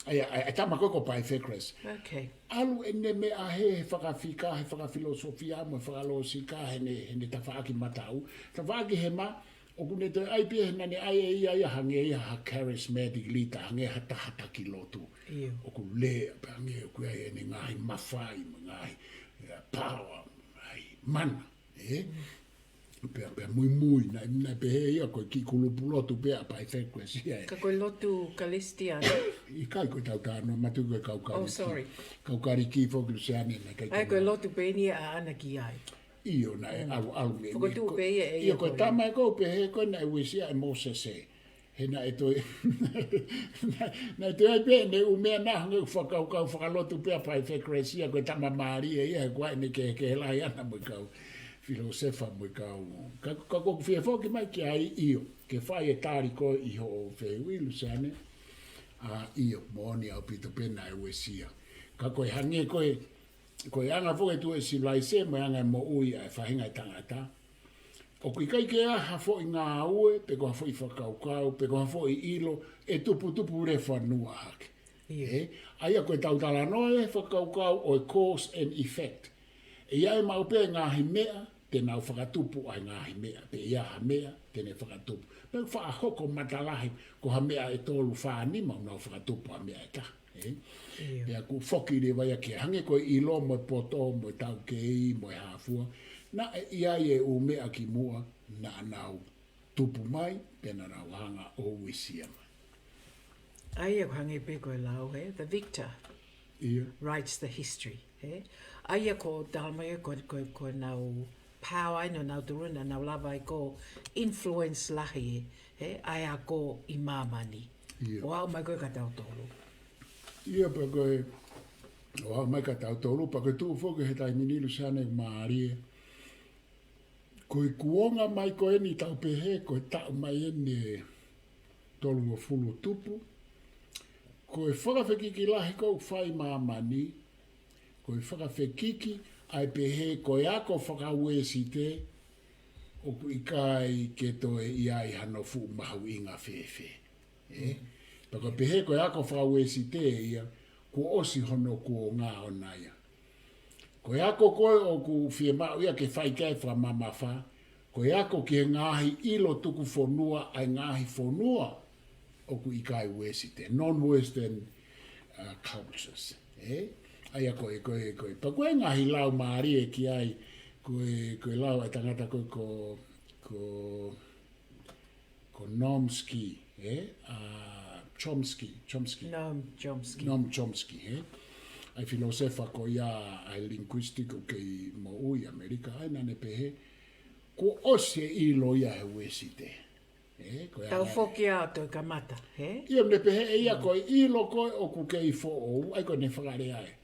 ʻA ia, ʻa ia, ʻa e tama ko ē ko Pythagoras. Okay. ʻAlu ʻene meʻa he, he fakafika, he fakafilosofia, mo e fakalōsika, heʻene, heʻene tafaʻaki mataʻu. Tafaʻaki hema, ʻoku ne toe ʻai pē he naʻa ne ʻai ʻe ia ia hangē ia ha charismatic leader, hangē ha taha taki lotu. ʻIo. ʻOku lea, pē hangē ʻoku ʻi ai ʻene ngaahi mafai, mo e ngaahi, ʻa, power, ngaahi mana. ʻE? Pea, pea muimui, naʻe, naʻe pehē ia ko e kiʻi kulupu lotu pē ʻa Pythagoras ia ē. Ka ko e lotu Kalisitiane. ʻIkai ko e tau talanoa, matu ko e kau Kalisi. Oh, sorry. Kau Kalisi foki Luseane naʻe ʻikai. ʻA ia ko e lotu pē eni ʻaʻana ki ai. ʻIo, naʻe ʻalu, ʻalu mei, mei, fokotuʻu ko, pē ia ʻe ia ʻio, ko e ko e tama ē ko e pehē ko ē naʻe uesia ʻe Mōsese. He naʻe toe, naʻe toe ʻai pē ʻene ʻū meʻa naʻa hangē ʻoku fakakaukau fakalotu pē ʻa Pythagoras ia ko e tama mālie ia, he ko e ʻene kehekehe lahi ʻana mo e kau filōsefa mo e kau. Ka, ka ʻoku ou fie foki mai ki ai ʻio, ke fai e tali ko ē ʻi hoʻo fehuʻi Luseane, ʻa ʻio, moʻoni ʻaupito pē naʻe uesia. Ka ko e hangē ko e, ko e anga foki ʻetau sivilaise mo e anga e moʻui ʻa e faʻahinga ʻo e tangata. ʻOku ʻikai ke ʻi ai ha foʻi ngāue, pe ko ha foʻi fakakaukau, pe ko ha foʻi ʻilo, ʻe tuputupu lefanua hake. ʻIo. ʻE, ʻa ia ko e tau talanoa ʻi he fakakaukau ʻo e cause and effect. ʻE ʻi ai maʻu pē ngaahi meʻa, te nau fakatupu ʻa e ngaahi meʻa, pe ʻi ai ha meʻa, te ne fakatupu. Pe faʻa hoko matalahi, ko ha meʻa ʻe tolu fā nima ʻoku nau fakatupu ʻa e meʻa ʻe taha. ʻE? ʻIo. Pea ʻoku foki leva ia ke hangē ko e ʻilo mo e poto, mo e taukei, mo e hā fua. Naʻe ʻi ai e ʻū meʻa kimuʻa, naʻa nau tupu mai, pea naʻa nau hanga ʻo uesia mai. ʻA ia ʻoku hangē pē ko e lau, he? The victor ʻIo. writes the history, he? ʻA ia ko e tala mai ko, ko, ko ʻenau power ʻi honau tūru naʻa nau lava ai ko e influence lahi, he? ʻA e ako ʻi māmani. ʻIo. ʻO aʻu mai ko ē kia tautolu. ʻIo, pea ko e, ʻo aʻu mai kia tautolu, pea ko e tuʻu foki he taimi ni Luseane mālie. Ko e kuonga mai ko eni tau pehē, ko e taʻu mai eni ʻe tolungofulu tupu. Ko e fakafekiki lahi ko ē ʻoku fai ʻi māmani, ko e fakafekiki ʻa e pehē ko e ako fakauēsite, ʻoku ʻikai ke toe ʻi ai hano fuʻu mahuʻinga fēfē. ʻE? Pea ko e pehē ko e ako fakauēsite ia, kuo ʻosi hono kuonga ʻona ia. Ko e ako ko ē ʻoku fiemaʻu ia ke fai ki ai e fakamamafa, ko e ako ki he ngaahi ʻilo tuku fonua ʻa e ngaahi fonua ʻoku ʻikai uēsite, non-Western, uh, cultures. ʻE? ʻA ia ko e, ko e, ko e. Pea ko e ngaahi lau mālie ki ai, ko e, ko e lau ʻa e tangata ko, ko, ko, ko Nomsky, ʻe? ʻA, Chomsky, Chomsky. Noam Chomsky. Noam Chomsky, ʻe? ʻA e filōsefa ko ia ʻa e linguistic ʻoku kei moʻui ʻi ʻAmelika, ʻa ia naʻa ne pehē, kuo ʻosi e ʻilo ia he uēsite. ʻE, ko ia Tau ʻa e foki ʻa toe kamata, he? ʻIo, ne pehē ʻe ia ko e ʻilo ko ē ʻoku kei foʻou, ʻa ia ko ʻene fakalea ē.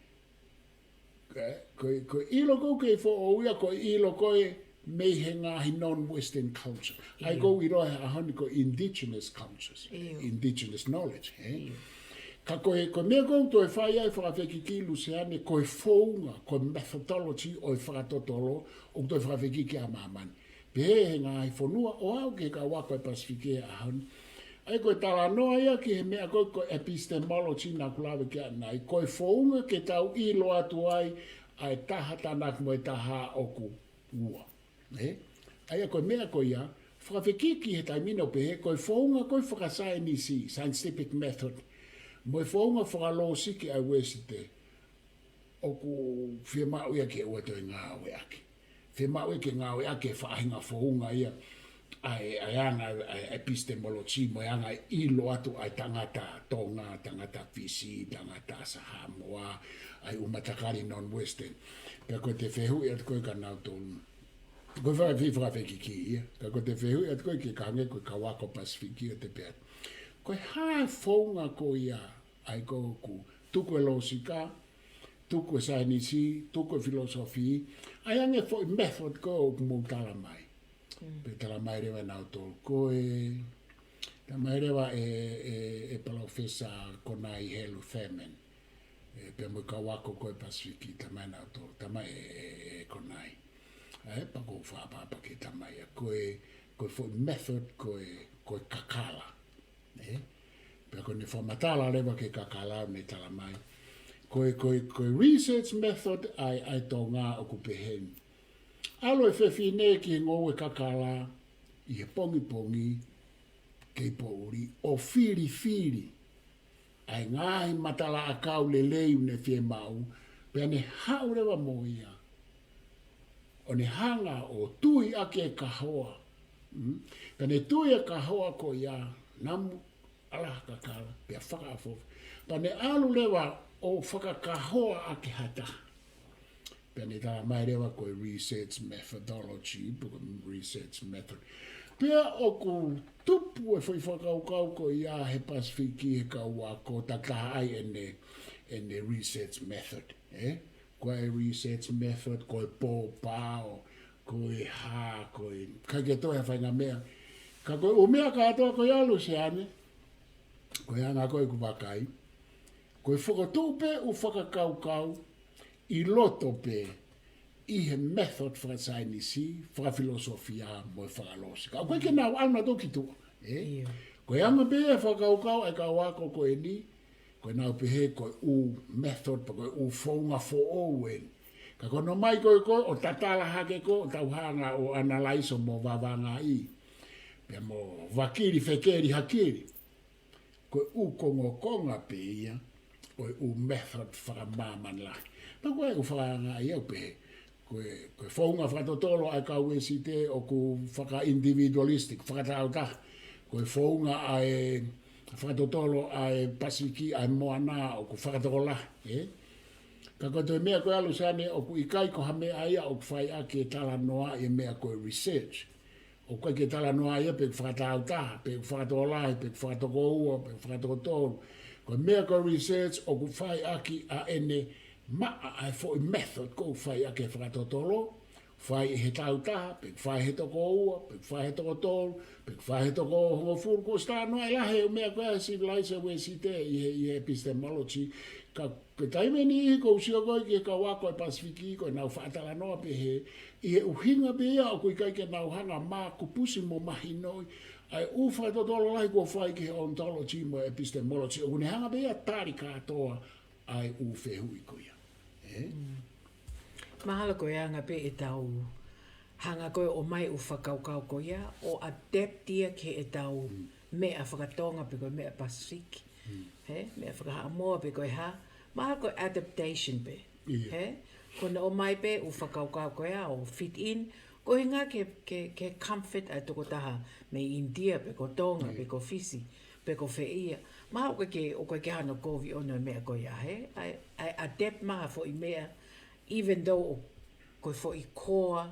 Ko e, ko e, ko e ʻilo ko ē ʻoku kei foʻou ia, ko e ʻilo ko ē mei he ngaahi non-Western culture. ʻA ia ʻIo. ko e ʻilo he ʻaho ni ko e indigenous cultures, ʻIo. indigenous knowledge, ʻe? ʻIo. Ka ko e, ko e meʻa ko ē ʻoku toe fai ai fakafekiki Luseane, ko e founga, ko e methodology ʻo e fakatotolo, ʻoku toe fakafekiki ʻa māmani. Pehē he ngaahi fonua, ʻo aʻu ki he kau ako ʻa e Pasifiki he ʻaho ni. ʻA ia ko e talanoa ia ki he meʻa ko ē, ko e epistemology naʻa ku lave ki ai ʻanenai, ko e founga ke tau ʻilo atu ai, ʻa e taha tānaki mo e taha ʻoku ua. ʻE? ʻA ia ko e meʻa ko ia, fakafekiki he taimi ni ʻo pehē, ko e founga ko ē fakasaienisi, scientific method, mo e founga fakalōsiki ʻa e uēsite, ʻoku fiemaʻu ia ke ʻoua toe ngāueʻaki. Fiemaʻu ia ke ngāueʻaki e faʻahinga founga ia ʻa e, ʻa e anga ʻa e epistemology mo e anga ʻilo atu ʻa e tangata Tonga, tangata Fisi, tangata Samoa, ʻa e ʻū matakali non-Western. Pea ko ʻete fehuʻi atu ko ē kia nautolu, ko e fai fai fakafekiki ia, ka ko ʻete fehuʻi atu ko ē ki he kaungā ko e kau ako Pasifiki ʻo te pehē atu, ko e hā e founga ko ia ʻa e ko ʻoku tuku e lōsika, tuku e saienisi, tuku e filosofia, ʻa e anga e foʻi method ko ē ʻoku mou tala mai. Pea tala mai leva ʻe nautolu ko ē, tala mai leva ʻe, ʻe, ʻe Palōfesa Konai Helu Thurman, ē, pea mo e kau ako ko ē Pasifiki, tala mai ʻe nautolu, tala mai ʻe, ʻe, ʻe Konai. Ē, pea ʻoku ou fakaʻapaʻapa ke tala mai ia, ko e, ko e foʻi method ko ē, ko e kakala. Ē? Pea ko ʻene fakamatala leva ki he kakala ʻo ne tala mai, ko e, ko e, ko e research method ʻa e, ʻa e Tonga ʻoku pehē ni. ʻAlu e fefine ki he ngoue kakala ʻi he pongipongi kei poʻuli ʻo filifili ʻa e ngaahi matalaʻakau lelei ʻoku ne fiemaʻu, pea ne haʻu leva mo ia ʻo ne hanga ʻo tui ʻaki e kahoa. Mm? Pea ne tui e kahoa ko ia, namu, ʻalaha kakala, pea fakaʻafoʻafa. Pea ne ʻalu leva ʻo fakakahoa ʻaki ha taha. Pea ne tala mai leva ko e research methodology, pe ko e research method. Pea ʻoku tupu e foʻi fakakaukau ko ia he Pasifiki he kau ako, takitaha ai ʻene, ʻene research method, ē? Ko e research method, ko e pōpao, ko e hā, ko e, ʻikai ke toe ha faʻahinga meʻa. Ka ko e ʻū meʻa kātoa ko ia Luseane, ko e anga ko ē ʻeku vakai, ko e fokotuʻu pē ʻū fakakaukau ʻi loto pē ʻi he method fakasaienisi, fakafilosofia, mo e fakalōsika. ʻOku ʻikai ke nau ʻalu nautolu ki tuʻa, ē? ʻIo. Ko e anga pē e fakakaukau ʻa e kau ako ko eni, ko ʻenau pehē ko e ʻū method, pe ko e ʻū founga foʻou eni. Ka ko hono ʻomai ko ē ko ē ʻo tatala hake ko ē ʻo tau hanga ʻo analyze mo vavangaʻi, pea mo vakili fekeli hakili. Ko e ʻū kongokonga pē ia ʻo e ʻū method fakamāmani lahi. Pea ko e ʻū fakaanga ia ʻoku pehē, ko e, ko e founga fakatotolo ʻa e kau Uēsite ʻoku faka-individualistic, fakatāutaha. Ko e founga ʻa e fakatotolo ʻa e Pasifiki, ʻa e Moana ʻoku fakatokolahi, ē? Ka ko e toe meʻa ko ia Luseane ʻoku ʻikai ko ha meʻa ia ʻoku fai ʻaki e talanoa ʻi he meʻa ko e research. ʻOku ʻikai ke talanoa ia pe ʻoku fakatāutaha, pe ʻoku fakatokolahi, pe ʻoku fakatokoua, pe ʻoku fakatokotolu. Ko e meʻa ko e research ʻoku fai ʻaki ʻa ʻene maʻa ʻa e foʻi method ʻoku fai ʻaki e fakatotolo, fai he tāutaha, pe ʻoku fai he tokoua, pe ʻoku fai he tokotolu, pe ʻoku fai he tokohongofulu, ko e talanoa ʻe lahi e meʻa ko e civilized Uēsite ʻi he, ʻi he epistemology, ka ko e taimi ʻe niʻihi ʻoku ou sio ko ē ki he kau ako ʻa e Pasifiki, ko ʻenau faʻa talanoa pē he, ʻi he ʻuhinga pē ia ʻoku ʻikai ke nau hanga ʻo mākupusi mo mahinoʻi ʻa e ʻū fakatotolo lahi kuo fai ki he ontology mo e epistemology, ʻoku ne hanga pē ia ʻo tali kātoa ʻa e ʻū fehuʻi ko ia. Ē? Mm. Mahalo ko e anga pē ʻetau hanga ko ē ʻo ʻomai ʻū fakakaukau ko ia, ʻo adapt ia ki heʻetau Mm. meʻa fakatonga pe ko e meʻa Pasifiki. Mm. He? Meʻa fakahaʻamoa pe ko e hā. Mahalo ko e adaptation pē. ʻIo. He? Ko hono ʻomai pē ʻū fakakaukau ko ia ʻo fit in. Ko e ʻuhinga ke, ke, ke comfort ʻa e tokotaha mei ʻInitia pe ko Tonga, ʻIo. pe ko Fisi, pe ko fē ia. Mahalo ʻoku ʻikai ke, ʻoku ʻikai ke hano kovi ʻo e meʻa ko ia, he? ʻA e, ʻa e adapt mai ha foʻi meʻa, even though ʻoku, ko e foʻi core,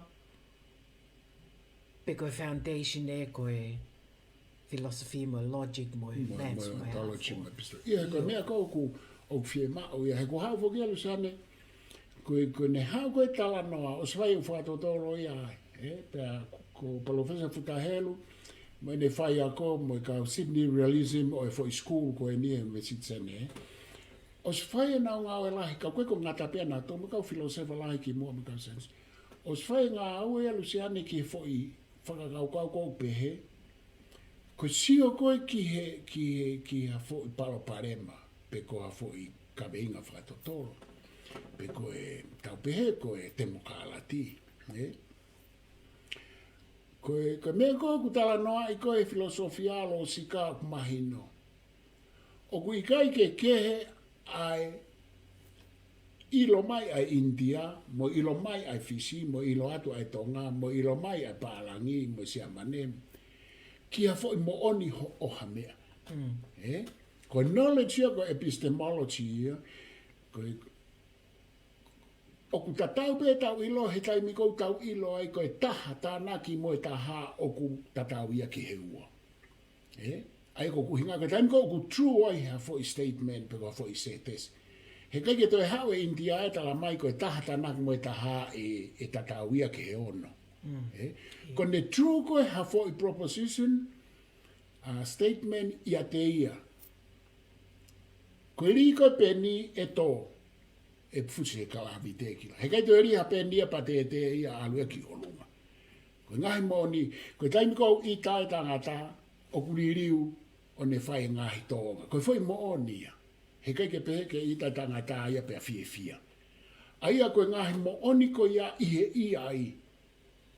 pe ko e foundation ē, ko e philosophy mo e logic mo e Mo e, maths mo e mo e ontology hā mo e episteme. ʻIo, ko e ʻIo. meʻa ko ē ʻoku, ʻoku fiemaʻu ia, he ko e hā foki ia Luseane, ko e, ko ʻene hā ko ē talanoa, ʻosi fai ʻū fakatotolo ia, ē, pea ko Palōfesa Futa Helu, mo ʻene faiako, mo e kau Sydney Realism ʻo e foʻi school ko eni ʻi he University Sydney, ē. ʻOsi fai ʻenau ngāue lahi, ka ko e ko e ngata pē ʻa nautolu mo e kau filōsefa lahi kimuʻa mo e kau saienisi. ʻOsi fai e ngāue ia Luseane ki he foʻi fakakaukau ko ē ʻoku pehē, ko e sio ko ē ki he, ki he, ki ha foʻi palopalema, pe ko ha foʻi kaveinga fakatotolo, pe ko e tau pehē ko e temokalati, ē? Ko e, ko e meʻa ko ē ʻoku talanoaʻi ko ē he filosofia lōsika ʻoku mahino. ʻOku ʻikai ke kehe ʻa e ʻilo mai ʻa e ʻInitia, mo e ʻilo mai ʻa e Fisi, mo e ʻilo atu ʻa e Tonga, mo e ʻilo mai ʻa e Pālangi, mo e Siamane, ki ha foʻi moʻoni ho-, ʻo ha meʻa. Ē? Ko e knowledge ia, ko e epistemology ia, ko e, ʻoku tatau pē ʻetau ʻilo he taimi ʻoku tau ʻilo ai ko e taha tānaki mo e taha ʻoku tatau ia ki he ua. Ē? ʻA ia ko e ʻuhinga ko e taimi ʻoku true ai ha foʻi statement pe ko ha foʻi sētesi. He ʻikai ke toe haʻu e India ʻo talamai ko e taha tānaki mo e taha ʻe, ʻe tatau ia ki he ono. Ē? Ko ʻene true ko ē ha foʻi proposition, a statement ʻiate ia. Ko e lī ko ē peni ʻe tō, ʻe fusi he kalavite ki lalo. He ʻikai toe lī ha peni ia pea tētē ia ʻalu ia ki ʻolunga. Ko e ngaahi moʻoni, ko e taimi ʻoku ʻita e tangata, ʻoku liliu ʻo ne fai e ngaahi tōʻonga. Ko e foʻi moʻoni ia. He ʻikai ke pehē ke ʻita e tangata ia pea fiefia. ʻA ia ko e ngaahi moʻoni ko ia ʻi he ʻi ai.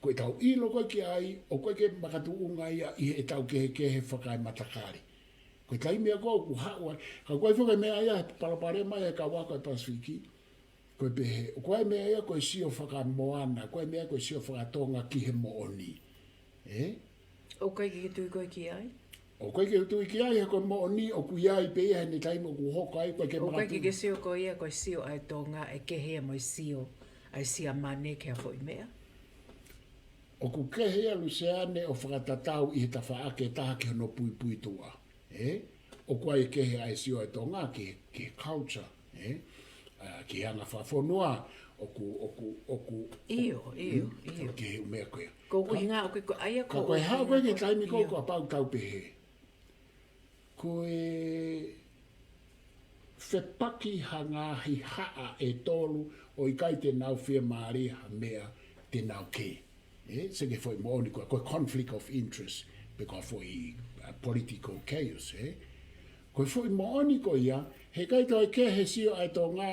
Ko ʻetau ʻilo ko ē ki ai, ʻoku ʻikai ke makatuʻunga ia ʻi heʻetau kehekehe fakaematakali. Ko e taimi ia ʻoku haʻu ai, ka ko e foʻi meʻa ia, palopalema ia ʻa e kau ako ʻa e Pasifiki. Ko e pehē, ko e meʻa ia ko e sio fakamoana, ko e meʻa ko e sio fakatonga ki he moʻoni. Ē? ʻOku ʻikai ke tui koe ki ai? ʻOku ʻikai ke tui ki ai, he ko e moʻoni, ʻoku ʻi ai pē ia heʻene taimi ʻoku hoko ai, ʻoku ʻikai ke ʻOku ʻikai ke makatuʻu. ke sio koe ia, ko e sio ʻa e Tonga, ʻe kehe ia mo e sio ʻa e Siamane ki ha foʻi meʻa? ʻOku kehe ia Luseane ʻo fakatatau ʻi he tafaʻaki ʻe taha ki hono puipuituʻa. Ē? ʻOku ʻi ai e kehe ʻa e sio ʻa e Tonga ki, ki he culture. Ē? ʻA, ki he anga fakafonua, ʻoku, ʻoku, ʻoku, ʻIo, ʻio, mm, ʻio. Ki he meʻa ko ia. Ko e ʻuhinga, ʻoku ko, ʻa ia Ka ko ko e hā ko e ʻuhinga ki he ko, taimi ko ʻio. ko e pau tau pehē. Ko e fepaki ha ngaahi haʻa ʻe tolu ʻo ʻikai te nau fiemālie ha meʻa te nau kē. Ē, seke foʻi moʻoni ko, ko e conflict of interest, pe ko ha foʻi, uh, political chaos, ē. Ko e foʻi moʻoni ko ia, he ʻikai toe kehe sio ʻa e Tonga,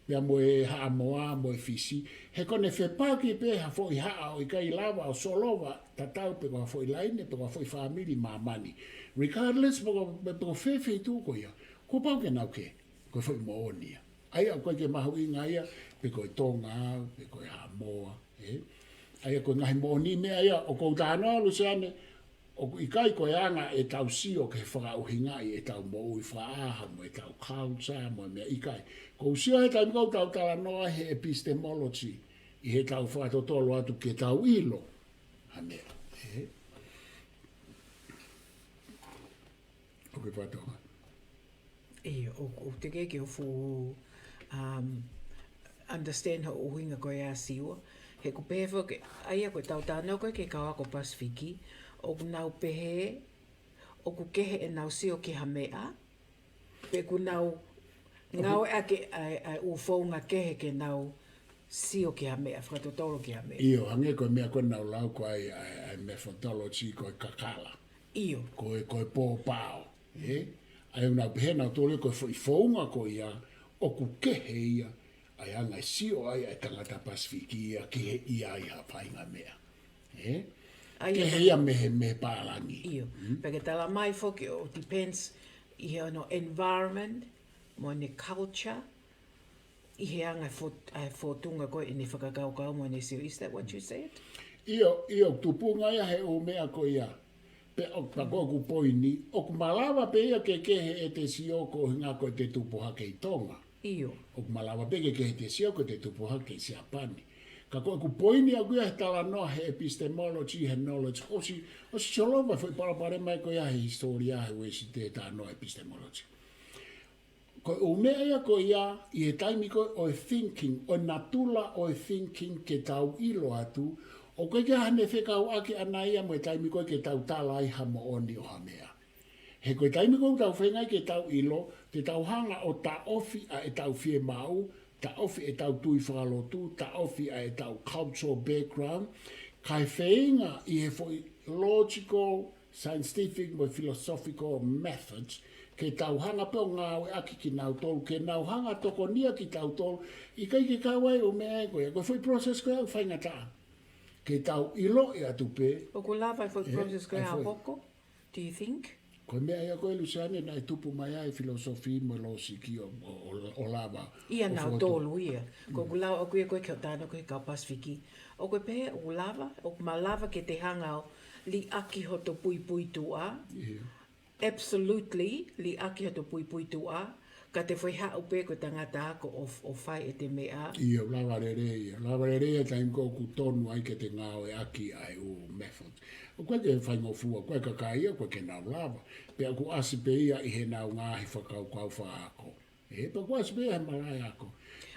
pea mo e Haʻamoa, mo e Fisi, he ko ʻene fepaki pē ha foʻi haʻa ʻo ʻikai lava ʻo solova, tatau pe ko ha foʻi laine, pe ko ha foʻi fāmili māmani. Regardless, pe ko, pe ko fē feituʻu ko ia, kuo pau ke nau kē, ko e foʻi moʻoni ia. ʻA ia, ʻoku ʻikai ke mahuʻinga ia, pe ko e Tonga, pe ko e Haʻamoa, ē? ʻA ia, ko e ngaahi moʻoni meʻa ia, ʻoku ou talanoa Luseane, ʻoku ʻikai ko e anga ʻetau sio ke fakaʻuhingaʻi ʻetau moʻui fakaʻaho, mo ʻetau culture, mo e meʻa ʻikai. ʻOku ou sio he taimi ʻoku tau talanoa he epistemology, ʻi heʻetau fakatotolo atu ke tau ʻilo. Ha meʻa, ē? ʻOku ou fakatoka. ʻIo, ʻo, ʻo te ke ke o fu, um, understand ho ʻuhinga ko ia Siua. He ʻoku pehē foki, ʻa ia ko e tau talanoa ko ē ki he kau ako Pasifiki, ʻoku nau pehē, ʻoku kehe ʻenau sio ki ha meʻa, pe ʻoku nau ngāueʻaki ʻa e, ʻa e ʻū founga kehe ke nau sio ki ha meʻa, fakatotolo ki ha meʻa. ʻIo, hangē ko e meʻa ko ē naʻa ku lau ko ē ʻa e, ʻa e methodology ko e kakala. ʻIo. Ko e, ko e pōpao, ē? ʻA ia ʻoku nau pehē nautolu ko e foʻi founga ko ia, ʻoku kehe ia, ʻa e anga e sio ai ʻa e tangata Pasifiki ia, ki he ʻi ai ha faʻahinga meʻa. Ē? ʻA ia Kehe ia mei he, mei he pālangi. ʻIo. Mm. Pea ke talamai foki ʻoku depends ʻi he ono environment, mo ʻene culture, ʻi he anga fo-, ʻa e fōtunga ko ē ʻene fakakaukau mo ʻene sio. Is that what you said? ʻIo, ʻio, tupunga ia he ʻū meʻa ko ia. Pea ʻoku, pea ko ʻeku poini, ʻoku malava pē ia ke kehe ʻete sio ko e ʻuhinga ko ʻete tupu hake ʻi Tonga. ʻIo. ʻOku malava pē ke kehe ʻete sio ko ʻete tupu hake ʻi Siapani. Ka ko ʻeku poini ʻaʻaku ia he talanoa he epistemology, he knowledge, ʻosi, ʻosi solova foʻi palopalema ko ia he hisitōlia he Uēsite he talanoa epistemology. Ko e ʻū meʻa ia ko ia, ʻi he taimi ko ē ʻo e thinking, ʻo e natula ʻo e thinking ke tau ʻilo atu, ʻoku ʻikai ke ʻi ai hano fekauʻaki ʻaʻana ia mo e taimi ko ē ke tau tala ai ha moʻoni ʻo ha meʻa. He ko e taimi ko ē ʻoku tau feinga ai ke tau ʻilo, te tau hanga ʻo taʻofi ʻa ʻetau fiemaʻu, taʻofi ʻetau tui fakalotu, taʻofi ʻa ʻetau cultural background, kae feinga ʻi he foʻi logical, scientific mo e philosophical methods, ke tau hanga pē ʻo ngāueʻaki kinautolu, ke nau hanga ʻo tokonia kitautolu, ʻikai ke kau ai ʻū meʻa ko ia, ko e foʻi process ko ia ʻoku faingataʻa. Ke tau ʻiloʻi atu pē. ʻOku lava e foʻi Ē, process ko ʻa e ia foʻi. hoko, do you think? Ko e meʻa ia ko ē Luseane naʻe tupu mai ai e philosophy mo e logic ʻo, ʻo, ʻo, ʻo lava. Ia ʻo fokotuʻu. nautolu ia. Ko ʻeku lau ʻaʻaku ia ko ē ki he talanoa ko ē ki he kau Pasifiki. ʻOku pehē ʻoku lava, ʻoku malava ke te hanga ʻo Liʻaki hoto puipuituʻa. ʻIo. Absolutely, liʻaki hoto puipuituʻa. Ka te fai haʻu pē ko e tangata ako ʻo, ʻo fai ʻete meʻa. ʻIo, lava lelei ia. Lava lelei ia taimi ko ē ʻoku tonu ai ke te ngāueʻaki ʻa e ʻū method. ʻOku ʻikai ke faingofua, ʻoku ʻikai kakai ia, ʻoku ʻikai ke nau lava. Pea ʻoku ʻasi pē ia ʻi heʻenau ngaahi fakakaukau fakaako. ʻE, pea ʻoku ʻasi pē ia he malaʻe ako.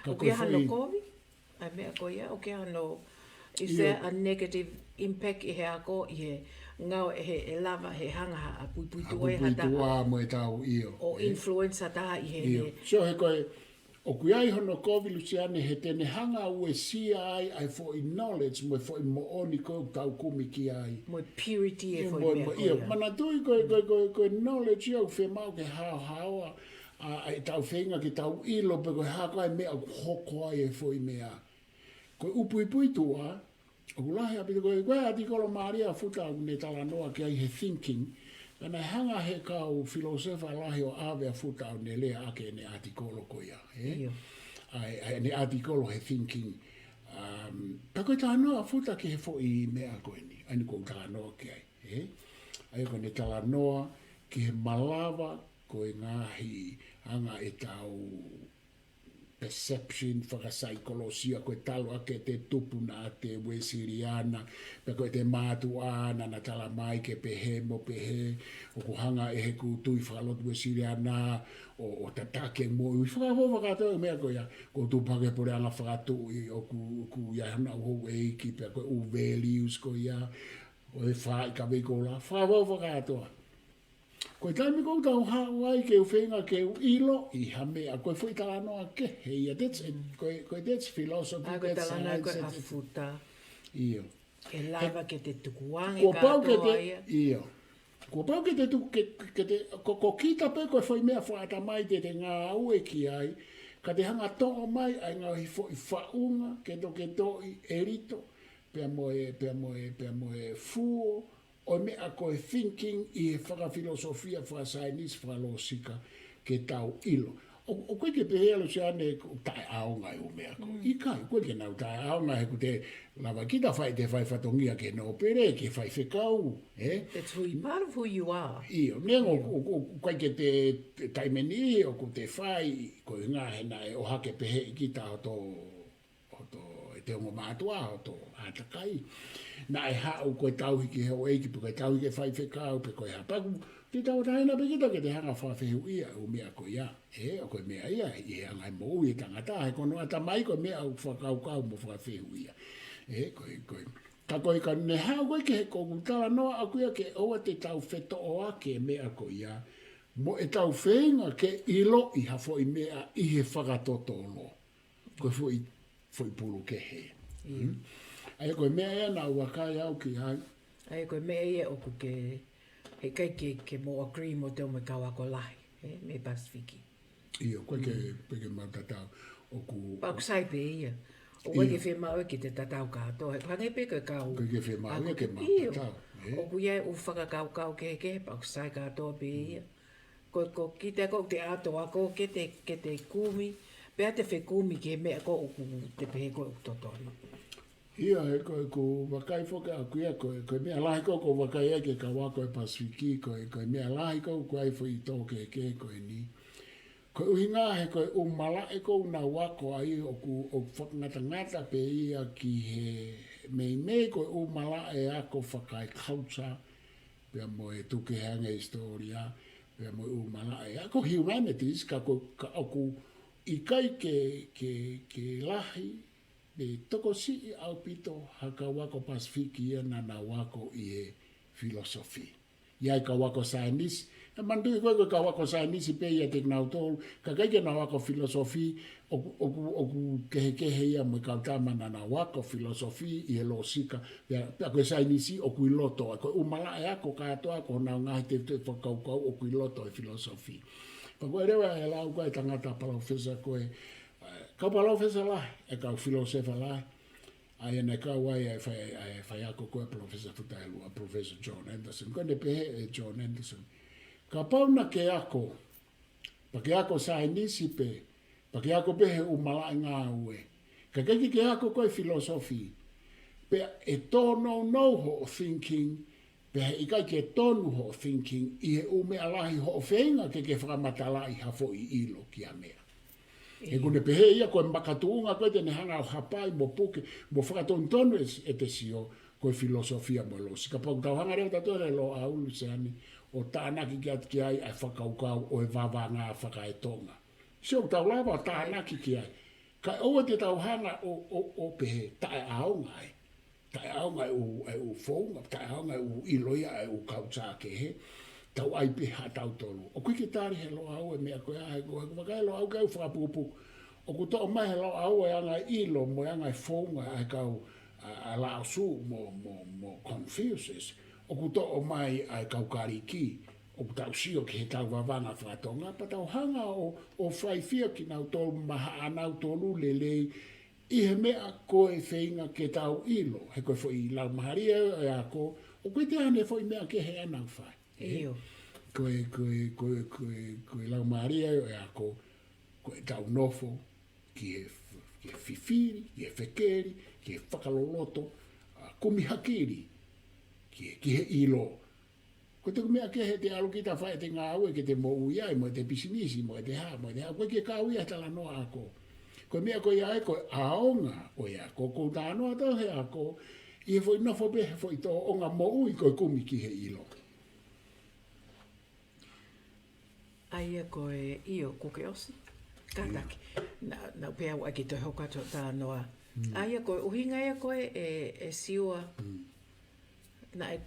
Ka ʻOku ko e ʻi ai hano foʻi kovi, ʻa e meʻa ko ia, ʻoku ʻi ai hano, is ʻIo. there a negative impact ʻi he ako, ʻi he ngāue he, ʻe lava he hanga ha, ʻa puipuituʻa ʻe ha taha, puipuituʻa mo e tau ʻio. ʻo ʻE, influence ha taha ʻi he, ʻio. he So he ko e, ʻoku ʻi ai hono kovi Lusiane he te ne hanga ʻo uesia ai, ʻa e foʻi knowledge mo e foʻi moʻoni ko ē ʻoku tau kumi ki ai. mo e purity e ʻIo, foʻi mo, meʻa mo, ko ʻio, ia. manatuʻi ko e, ko e, ko e, ko e knowledge ia ʻoku fiemaʻu ke haohaoa, ʻa, ʻa e tau feinga ke tau ʻilo pe ko e hā koā e meʻa ʻoku hoko ai e foʻi meʻa. Ko e ʻū puipuituʻa, ʻoku lahi ʻaupito ko e, ko e ʻatikolo Malia Futa ʻoku ne talanoa ki ai he thinking, ka naʻe hanga he kau filōsefa lahi ʻo ʻave ʻa Futa ʻo ne lea ʻaki ʻene ʻatikolo ko ia, ʻe? ʻIo. ʻA e, ʻa ʻene ʻatikolo he thinking. Um, pea ko e talanoa ʻa Futa ki he foʻi meʻa ko eni, ʻa eni ʻoku ou talanoa ki ai, ʻe? ʻA ia ko ʻene talanoa ki he malava ko e ngaahi anga e tau perception fakasaikolosia ko e talu ʻa e te tupu naʻa te Uesiliana, pea ko e te mātuʻa naʻa na tala mai ke pehē mo pehē, ʻoku hanga ʻe heʻeku tui fakalotu Uesiliana, ʻo, ʻo tataki mo ui fakafou fakatoa e meʻa ko ia, ko e tupu hake puleʻanga fakatuʻi, ʻoku, ʻoku ʻi ai hona ʻū houʻeiki, pea ko e ʻū values ko ia, ʻo e fai ka vei ko la, fakafou fakatoa. Ko e taimi ʻoku tau haʻu ai ke u feinga ke u ʻiloʻi ha meʻa, ko e foʻi talanoa kehe ia, that's, ko e, ko e that's philosophy, ʻA ko e that's talanoa ko e science, that's ʻa Futa. ʻIo. ʻE lava ke te tukuange Kuo pau ke kātoa te, ia. ʻio. Kuo pau ke te tu, ke, ke te, ko, ko kita pē ko e foʻi meʻa fakatamai te te ngāue ki ai, ka te hanga toʻo mai ʻa e ngaahi foʻi faʻunga, ke to, ke toʻi, ʻelito, pea mo e, pea mo e, pea mo e fuo, ʻo e meʻa ko e thinking ʻi he fakafilosofia, fakasaienisi, fakalōsika, ke tau ʻilo. ʻO, ʻoku ʻikai ke pehē ʻa Lusiane ʻoku taʻeʻaonga e ʻū meʻa ko. ʻIkai, ʻoku ʻikai ke nau taʻeʻaonga he ʻoku te lava kita fai te fai fatongia ke nōpele, ke faifekau, ʻe? It's who you, part of who you are. ʻIo, neongo ʻoku, ʻoku, ʻoku ʻikai ke te, te taimi ni ʻoku te fai, ko e ngaahi naʻe ʻohake pehē ʻe kita hoto hoto, ʻete ongo mātuʻa, hoto ʻātakai. Naʻe haʻu ko e tauhi ki he houʻeiki, pe ko e tauhi ki he faifekau, pe ko e hā pē ʻoku te tauʻatāina pē kita ke te hanga fakafehuʻia e ʻū meʻa ko ia. ʻE, ʻoku ko e meʻa ia, ʻi he anga e moʻui e tangata, he ko hono ʻatamai ko e meʻa ʻoku fakakaukau mo fakafehuʻia. ʻE, ko e, ko e. Ka ko e ka ne haʻu ko ē ki he ʻoku talanoa ʻaku ia ke ʻoua te tau fetoʻoaki e meʻa ko ia. Mo e tau feinga ke ʻiloʻi ha foʻi meʻa ʻi he fakatotolo. Ko e foʻi, foʻi pulu kehe. ʻIo. Hmm? ʻA ia ko e meʻa ia naʻa ku vakai au ki ai. ʻA ia ko e meʻa ia ʻoku ke, heʻikai ke, ke mou agree mo te o me kau ako lahi, ʻe, mei Pasifiki. ʻIo, ko e ke, pe ke mau tatau. ʻOku Pea ʻoku sai pē ia. ʻOku ʻikai ke fiemaʻu ke te tatau kātoa. He hangē pē ko e kau. ʻOku ʻikai ke fiemaʻu ia ke mau tatau, ʻe? ʻOku ʻi ai e ʻū fakakaukau kehekehe, pea ʻoku sai kātoa pē ia. Ko, ko kita ko te ʻato ako ke te, ke te kumi, pea te fekumi ki he meʻa ko ʻoku te pehē ko ʻoku totonu. ʻIo, he ko e ʻoku vakai foki ʻaku ia ko e, ko e meʻa lahi ko ʻoku vakai ai ki he kau ako ʻi Pasifiki, ko e, ko e meʻa lahi ko ʻoku ʻi ai foʻi tō kehekehe ko eni. Ko e ʻuhinga he ko e ʻū malaʻe ko ʻoku nau ako ai ʻoku, ʻoku fakangatangata pē ia ki he meimei ko e ʻū malaʻe ako fakaeculture, pea mo e tukehe ange hisitōlia, pea mo e ʻū malaʻe ako humanities, ka ko, ka ʻoku ʻikai ke, ke, ke lahi, pe tokosiʻi ʻaupito ha kau ako Pasifiki ia naʻa nau ako ʻi he philosophy. ʻI ai kau ako saienisi, ʻe manatuʻi ko e, ko e kau ako saienisi pē ia te nau tolu, ka ʻikai ke nau ako philosophy, ʻoku, ʻoku, ʻoku kehekehe ia mo e kau tama naʻa nau ako philosophy ʻi he lōsika, pea, pea ko e saienisi ʻoku ʻi loto, ʻa ko e ʻū malaʻe ako kātoa ko honau ngaahi tefitoʻi fakakaukau ʻoku ʻi loto e philosophy. Pea ko e leva e lau ko e tangata palōfesa ko e, ʻa, kau palōfesa lahi, ʻa e kau filōsefa lahi, ʻa ia naʻe kau ai ʻa e fai, ʻa e faiako ko e Professor Futa ʻElua, Professor John Anderson. Ko ʻene pehē ʻe John Anderson, kapau naʻa ke ako, pea ke ako saienisi pē, pea ke ako pē he ʻū malaʻe ngāue, ka ʻikai ke ke ako ko e philosophy, pea ʻe tōnounou hoʻo thinking Pea heʻikai ke tonu hoʻo thinking ʻi he ʻū meʻa lahi hoʻo feinga ke ke fakamatalaʻi ha foʻi ʻilo ki ha meʻa. He ʻoku ne pehē ia ko e makatuʻunga ko ē te ne hanga ʻo hapai mo puke mo fakatonutonu e, ʻete sio, ko e filosofia mo e lōsika. Pea ʻoku tau hanga leva ʻe tautolu he Loʻau, Luseane, ʻo tānaki ki atu ki ai ʻa e fakakaukau ʻo e vavanga fakaetonga. Sio, ʻoku tau lava ʻo tānaki ki ai. Ka ʻoua te tau hanga ʻo, ʻo, ʻo pehē taʻeʻaonga ai. Taʻeʻaonga e ʻū, e ʻū founga, taʻeʻaonga e ʻū ʻilo ia e ʻū culture kehe. Tau ʻai pē ha tautolu. ʻOku ʻikai ke tali he Loʻau e meʻa ko ia, he ko, he ko e vakai Loʻau ke ʻai fakapukupuku. ʻOku toʻo mai he Loʻau e anga e ʻilo mo e anga e founga ʻa e kau, ʻa, ʻa Laʻosu mo, mo, mo Confucius. ʻOku toʻo mai ʻa e kau Kalisi. ʻOku tau sio ki he tau vavanga fakatonga, pea tau hanga ʻo, ʻo faifia kinautolu maʻanautolu lelei, ʻi he meʻa ko e feinga ke tau ʻilo, he ko e foʻi laumālie ʻo e ako, ʻoku ʻikai te ʻi ai hano foʻi meʻa kehe ʻe nau fai. ʻIo. Ko e, ko e, ko e, ko e, ko e laumālie ʻo e ako, ko e tau nofo, ki he, ki he fifili, ki he fekeli, ki he fakaloloto, ʻa, kumi hakili, ki he, ki he ʻilo. Ko e taha meʻa kehe te ʻalu kita ʻo fai ʻete ngāue ke te moʻui ai, mo ʻete pisinisi, mo ʻete hā, mo ʻete hā, ʻoku ʻikai ke kau ia he talanoa ako. Ko e meʻa ko ia ē ko e ʻaonga ʻo e ako, ko e talanoa atu he ako, ʻi he foʻi nofo pē he foʻi tōʻonga moʻui ko e kumi ki he ʻilo. ʻA ia ko e ʻio, kuo ke ʻosi. Kātaki. Naʻa, naʻa pē au ʻai ke toe hoko atu hoʻo talanoa. ʻA ia ko e ʻuhinga ia ko ē ʻe, ʻe Siua. Naʻe,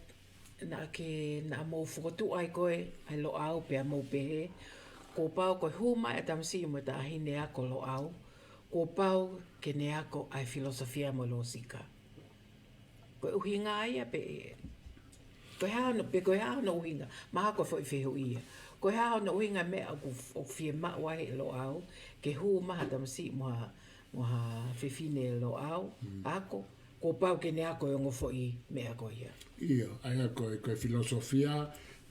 naʻa ke, naʻa mou fokotuʻu ai ko ē, ʻa e Loʻau pea mou pehē, kuo pau ko e hū mai ʻa e tamasiʻi mo e taʻahine ako Loʻau, kuo pau ke ne ako ʻa e filosofia mo e lōsika. Ko e ʻuhinga ia pē, ko e hā hono, pe ko e hā hono ʻuhinga, mahalo ko e foʻi fehuʻi ia. Ko e hā hono ʻuhinga meʻa ʻoku, ʻoku fiemaʻu ai ʻe Loʻau, ke hū mai ha tamasiʻi mo ha, mo ha fefine Loʻau, ako, kuo pau ke ne ako e ongo foʻi meʻa ko ia. ʻIo, ʻa ia ko e, ko e filosofia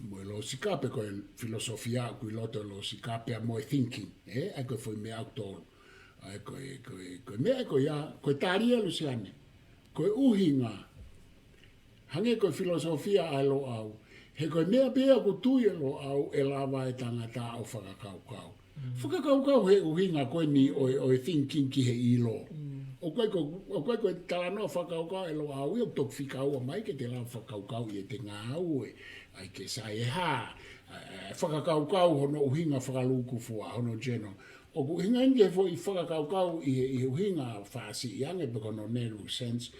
mo e lōsika, pe ko e filosofia ʻoku ʻi loto e lōsika, pea mo e thinking, ē? ʻA ia ko e foʻi meʻa ʻoku tolu. ʻA ia ko e, ko e, ko e meʻa ko ia, ko e tali ia Luseane. Ko e ʻuhinga, hangē ko e filosofia ʻa e Loʻau, he ko e meʻa pē ʻoku tui e Loʻau ʻe lava e tangata ʻo fakakaukau. Fakakaukau he ʻuhinga ko eni ʻo e, ʻo e thinking ki he ʻilo. ʻOku ʻikai ko, ʻoku ʻikai ko e talanoa fakakaukau ʻa e Loʻau ia ʻoku toki fika ua mai ke te lava fakakaukau ʻi heʻete ngāue, ʻai ke sai e hā, ʻa, ʻa, fakakaukau hono ʻuhinga fakalūkufua, hono general. ʻOku ʻuhinga eni ki he foʻi fakakaukau ʻi he, ʻi he ʻuhinga fāsiʻi ange pe ko hono narrow sense,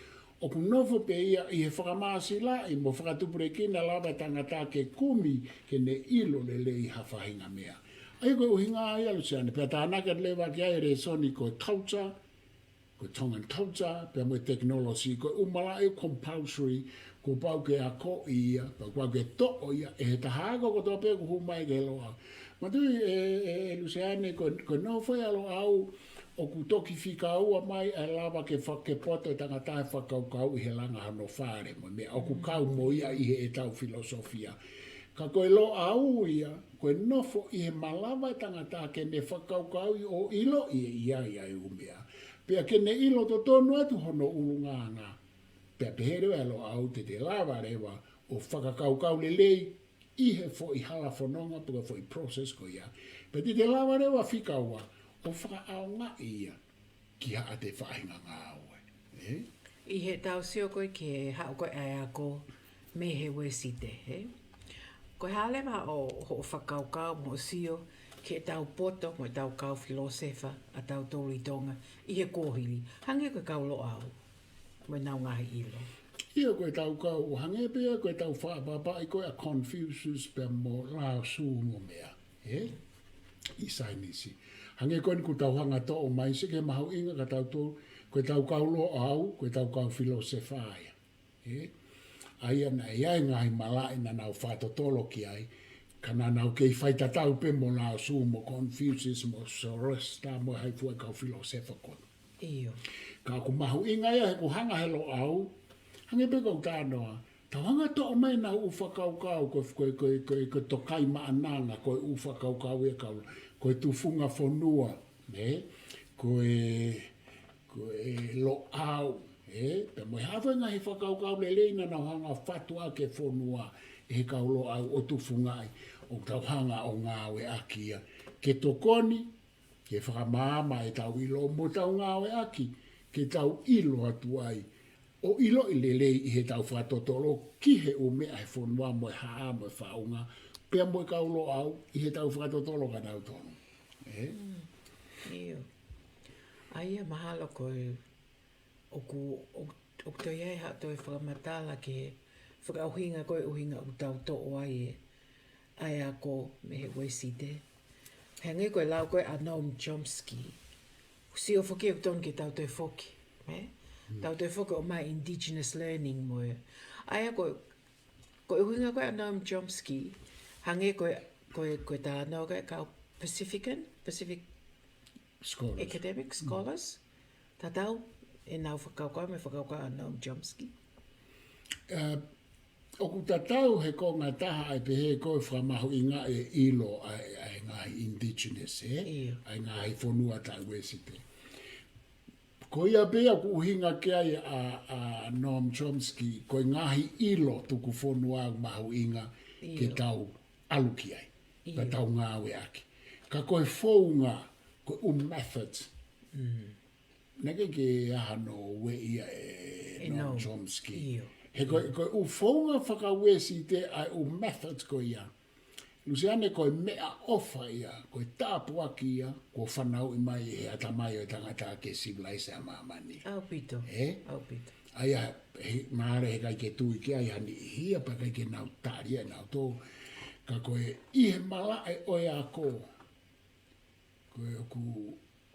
ʻoku nofo pē ia ʻi he fakamāsilaʻi mo fakatupulekina lava e tangata ke kumi ke ne ʻilo lelei ha faʻahinga meʻa. ʻA ia ko e ʻuhinga ia Luseane, pea tānaki atu leva ki ai e lēsoni ko e culture, ko e Tongan culture, pea mo e technology, ko e ʻū malaʻe compulsory, kuo pau ke akoʻi ia, pea kuo pau ke toʻo ia ʻe he taha ako kotoa pē ʻoku hū mai ki he Loʻau. Manatuʻi ē, ē, ē Luseane, ko, ko e nofo ia ʻa Loʻau, ʻoku toki fika ua mai ʻa e lava ke fa-, ke poto e tangata he fakakaukau ʻi he langa hono fale, mo e meʻa ʻoku kau mo ia ʻi heʻetau filosofia. Ka ko e Loʻau ia, ko e nofo ʻi he malava e tangata ke ne fakakaukauʻi ʻo ʻiloʻi ʻe ia ia e ʻū meʻa. Pea ke ne ʻilo totonu atu hono ʻulungaanga. Pea pehē leva ʻe Loʻau te te lava leva ʻo fakakaukau lelei ʻi he foʻi hala fononga pe ko e foʻi process ko ia. Pea te te lava leva fika ua ʻo fakaʻaongaʻi ia ki haʻate faʻahinga ngāue. Ē? ʻI heʻetau sio ko ē ki he haʻu ko ē ʻa e ako mei he Uēsite, ē? Ko e hā leva hoʻo, hoʻo fakakaukau mo hoʻo sio ki heʻetau poto mo ʻetau kau filōsefa ʻa tautolu ʻi Tonga ʻi he kuohili. Hangē ko e kau Loʻau mo ʻenau ngaahi ʻilo. ʻIo ko ʻetau kau, ʻo hangē pē ia ko ʻetau fakaʻapaʻapaʻi ko ē ʻa Confucius pea mo Lao Tzu mo meʻa, ē? ʻI Sainisi. Hangē ko eni kuo tau hanga ʻo toʻo mai sio ki he mahuʻinga ka tautolu, ko ʻetau kau Loʻau, ko ʻetau kau filōsefa ia. Ē? ʻA ia naʻe ʻi ai e ngaahi malaʻe naʻa nau fakatotolo ki ai, ka naʻa nau kei faitatau pē mo Lao Tzu, mo Confucius, mo Zoroaster, mo e hā fua e kau filōsefa ko ē. ʻIo. Ka ʻoku mahuʻinga ia he ʻoku hanga he Loʻau, hangē pē ko ʻeku talanoa, tau hanga ʻo toʻo mai ʻenau ʻū fakakaukau, ko, ko, ko, ko, ko e Tokaimaʻananga, ko e ʻū fakakaukau ia kau, ko e Tufungafonua, ē? Ko e, ko e Loʻau, Ē, pea mo e hā fua e ngaahi fakakaukau lelei naʻa nau hanga ʻo fatu ʻaki e fonua ʻe he kau Loʻau ʻo tufungaʻi, ʻoku tau hanga ʻo ngāueʻaki ia ke tokoni, ke fakamaama ʻetau ʻilo mo tau ngāueʻaki, ke tau ʻilo atu ai, ʻo ʻiloʻi lelei ʻi heʻetau fakatotolo ki he ʻū meʻa he fonua mo e haʻa mo e faʻunga, pea mo e kau Loʻau ʻi heʻetau fakatotolo kia nautolu. Ē? ʻIo. ʻA ia mahalo ko e ʻoku, ʻoku, ʻoku toe ʻi ai haʻo toe fakamatala ki he fakaʻuhinga ko e ʻuhinga ʻoku tau toʻo ai e ʻa e ako mei he Uēsite. Hangē ko e lau ko ē ʻa Noam Chomsky. Sio foki ʻoku tonu ke tau toe foki. Ē? Tau toe foki ʻo ʻomai indigenous learning mo e. ʻA ia ko, ko e ʻuhinga ko ē ʻa Noam Chomsky. Hangē ko e, ko e, ko e talanoa ko ē kau Pacifican, Pacific Scholars. Academic scholars. Tatau ʻenau fakakaukau mo e fakakaukau ʻa Noam Chomsky. Ē, ʻoku tatau he konga ʻe taha ʻa e pehē ko e fakamahuʻingaʻi e ʻilo ʻa e, ʻa e ngaahi indigenous, ē? ʻIo. ʻA e ngaahi fonua taʻe Uēsite. Ko ia pē ia ʻoku ʻuhinga ki ai ʻa, ʻa Noam Chomsky, ko e ngaahi ʻilo tuku fonua mahuʻinga ke ʻIo. tau ʻalu ki ai. Pea ʻIo. Tau ngāueʻaki. Ka ko e founga, ko e ʻū methods. Naʻe ʻikai ke ʻi ai hano ueʻi ia ʻe ʻE Noam Noam. Chomsky. ʻIo. He ko, ko e ʻū founga fakauēsite ʻa e ʻū methods ko ia. Luseane, ko e meʻaʻofa ia, ko e tāpuaki ia, kuo fanauʻi mai ʻe he ʻatamai ʻo e tangata ke sivilaise ʻa māmani. ʻAupito. Ē? ʻAupito. ʻA ia, he, mahalo he ʻikai ke tui ki ai ha niʻihi ia, pea ʻikai ke nau tali ʻe nautolu. Ka ko e ʻi he malaʻe ʻo e ako, ko e ʻoku,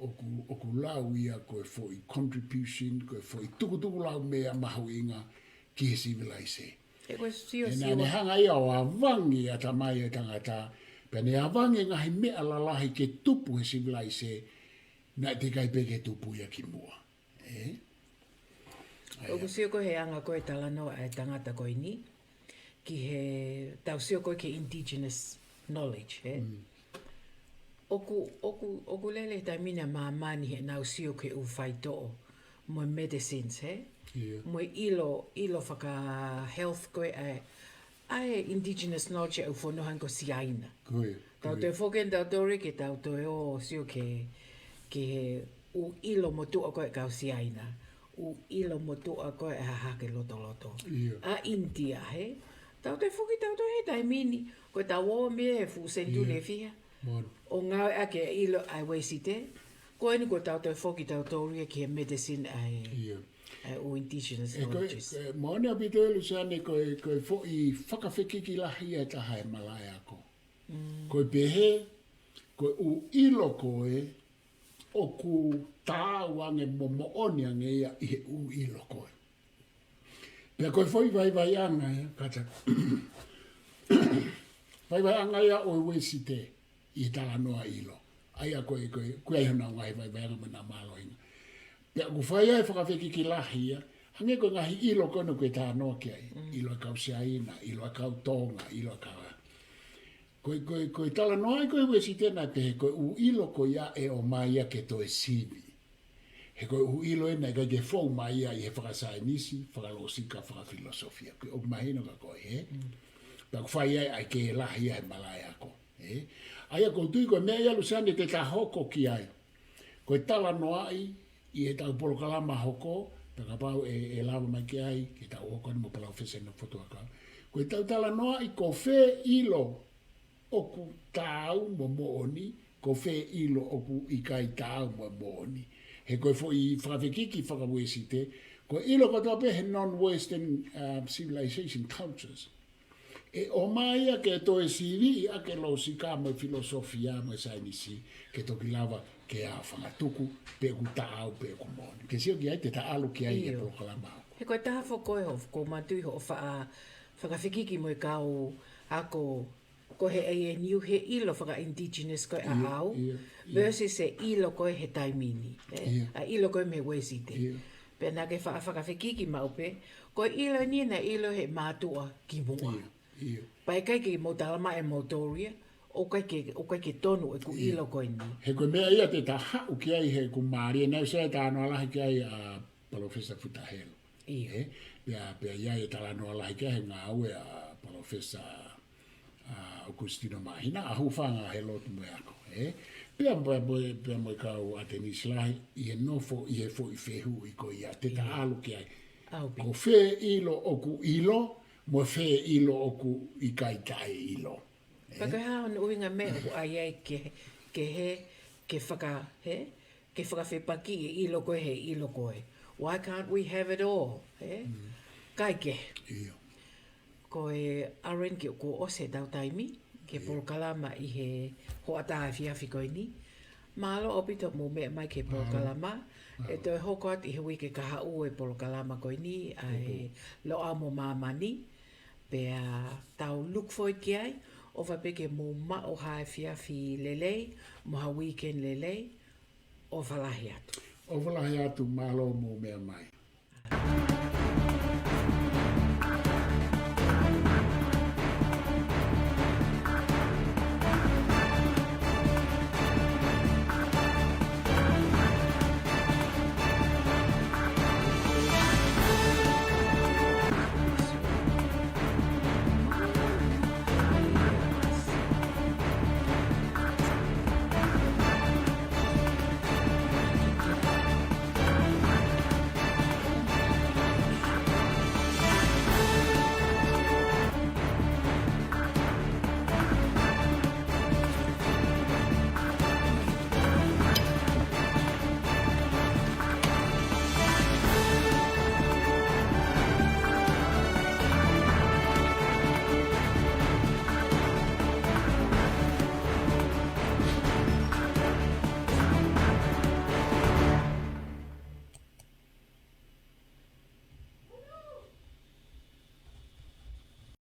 ʻoku, ʻoku lau ia ko e foʻi contribution, ko e foʻi tukutuku lau meʻa mahuʻinga ki he sivilaise. He ko e sio He naʻa sio. ne hanga ia ʻo avangi ʻa e ʻatamai ʻo e tangata, pea ne avangi e ngaahi meʻa lalahi ke tupu he sivilaise, naʻe teʻeki ai pē ke tupu ia kimuʻa. Ē? ʻA ia. ʻOku sio ko e anga ko e talanoa ʻa e tangata ko eni, ki he tau sio ko e ki he indigenous knowledge, ē? ʻOku, ʻoku, ʻoku lele he taimi ni ʻa māmani heʻenau sio ki he ʻū faitoʻo mo e medicines, ē? ʻIo. Mo e ʻilo, ʻilo faka-health ko e ʻa e, ʻa e indigenous knowledge ʻa e ʻū fonua hangē ko Siaina. Ko ia. Tau toe foki eni tau toe ke tau toe ō sio ki he, ki he ʻū ʻilo motuʻa ko e kau Siaina. ʻŪ ʻilo motuʻa ko e hahake lotoloto. ʻIo. ʻA ʻInitia, hē? Tau toe foki tau toe he taimi ni, ko e tau ō mei he fuʻu senituli ʻe fiha. ʻO ngāueʻaki e ʻilo ʻa e Uēsite, ko eni ko e tau toe foki tau toe ō ia ki he medicine ʻa e, ʻa e ʻū indigenous knowledges. Moʻoni ʻaupito ʻe Luseane, ko e, ko e foʻi fakafekiki lahi ʻe taha ʻa e malaʻe ako. Ko e pehē, ko e ʻū ʻilo ko ē, ʻoku taau ange mo moʻoni ange ia ʻi he ʻū ʻilo ko ē. Pea ko e foʻi vaivaiʻanga ia, kātaki. Vaivaiʻanga ia ʻo e Uēsite ʻi he talanoa ʻilo. ʻA ia ko e, ko e, ko e ʻi ai honau ngaahi vaivaiʻanga mo ʻenau mālohinga. Pea ʻoku fai ai e fakafekiki lahi ia, hangē ko e ngaahi ʻilo ko ena ʻoku ke talanoa ki ai. ʻIlo ʻa e kau Siaina, ʻilo ʻa e kau Tonga, ʻilo ʻa e kau Ko e, ko e, ko e talanoaʻi ko e Uēsite naʻe pehē, ko e ʻū ʻilo ko ia ʻe ʻomai ia ke toe sivi. He ko e ʻū ʻilo ena ʻikai ke fou mai ia ʻi he fakasaienisi, fakalōsika, fakafilosofia. Ko e ʻoku mahino kia koe, hē? Pea ʻoku fai ai ʻa e kē lahi ia he malaʻe ako, hē? ʻA ia ʻoku ou tui ko e meʻa ia Luseane te ta hoko ki ai. Ko e talanoaʻi ʻi heʻetau polokalama hoko, pea kapau ʻe, ʻe lava mai ki ai, ke tau hoko eni mo Palōfesa Nofotuʻakau. Ko ʻetau talanoaʻi ko fē ʻilo ʻoku taau mo moʻoni, ko fē ʻilo ʻoku ʻikai taau mo moʻoni. He ko e foʻi fakafekiki faka-Uēsite, ko e ʻilo kotoa pē he non-Western, uh, civilization cultures. ʻE ʻomai ia ke toe siviʻi ʻaki e lōsika mo e filosofia mo e saienisi ke toki lava ke ʻā fangatuku pe ʻoku taau pe ʻoku moʻoni. Ke sio ki ai te ta ʻalu ki ai he polokalama. He ko e taha foki ko e hoʻo, ko e mātuʻaki hoʻo faʻa fakafekiki mo e kau ako ko e A N U he ʻilo faka-indigenous ko e ʻaʻau versus e ʻilo ko e he taimi ni, ē? ʻA e ʻilo ko e mei he Uēsite. Pea naʻa ke faʻa fakafekiki maʻu pē, ko e ʻilo eni naʻe ʻilo he mātuʻa kimuʻa. Pea ʻikai ke mou talamai ʻe moutolu ia, ʻoku ʻikai ke, ʻoku ʻikai ke tonu ʻeku ʻilo ko eni. He ko e meʻa ia te ta haʻu ki ai he ʻoku mālie, naʻe ʻosi ʻi ai e talanoa lahi ki ai ʻa Palōfesa Futa Helu. ʻIo. Ē, pea, pea ʻi ai e talanoa lahi ki he ngāue ʻa Palōfesa ʻa ʻOkusitino Māhina, ʻa Hūfanga he Lotu mo e Ako, ē? Pea, pea mo e, pea mo e kau ʻAtenisi lahi, ʻi he nofo, ʻi he foʻi fehuʻi ko ia, te ta ʻalu ki ai. ʻAupi. Ko fē ʻilo ʻoku ʻilo, mo fē ʻilo ʻoku ʻikai taʻeʻilo. Pea ko e hā hono ʻuhinga meʻa ʻoku ʻai ai ke, ke he, ke faka, he, ke fakafepakiʻi e ʻilo ko ē he ʻilo ko ē. Why can't we have it all? He? ʻIkai ke. ʻIo. Ko e ʻarenki kuo ʻosi ʻetau taimi, ke polokalama ʻi he hoʻatā efiafi ko eni. Mālō ʻaupito mou meʻa mai ki he polokalama. ʻE toe hoko atu ʻi he uike kahaʻu e polokalama ko eni, ʻa e Loʻau mo Māmani. Pea tau look forward ki ai, ʻofa pē ke mou maʻu ha efiafi lelei, mo ha weekend lelei, ʻofa lahi atu. ʻOfa lahi atu, mālō mou meʻa mai.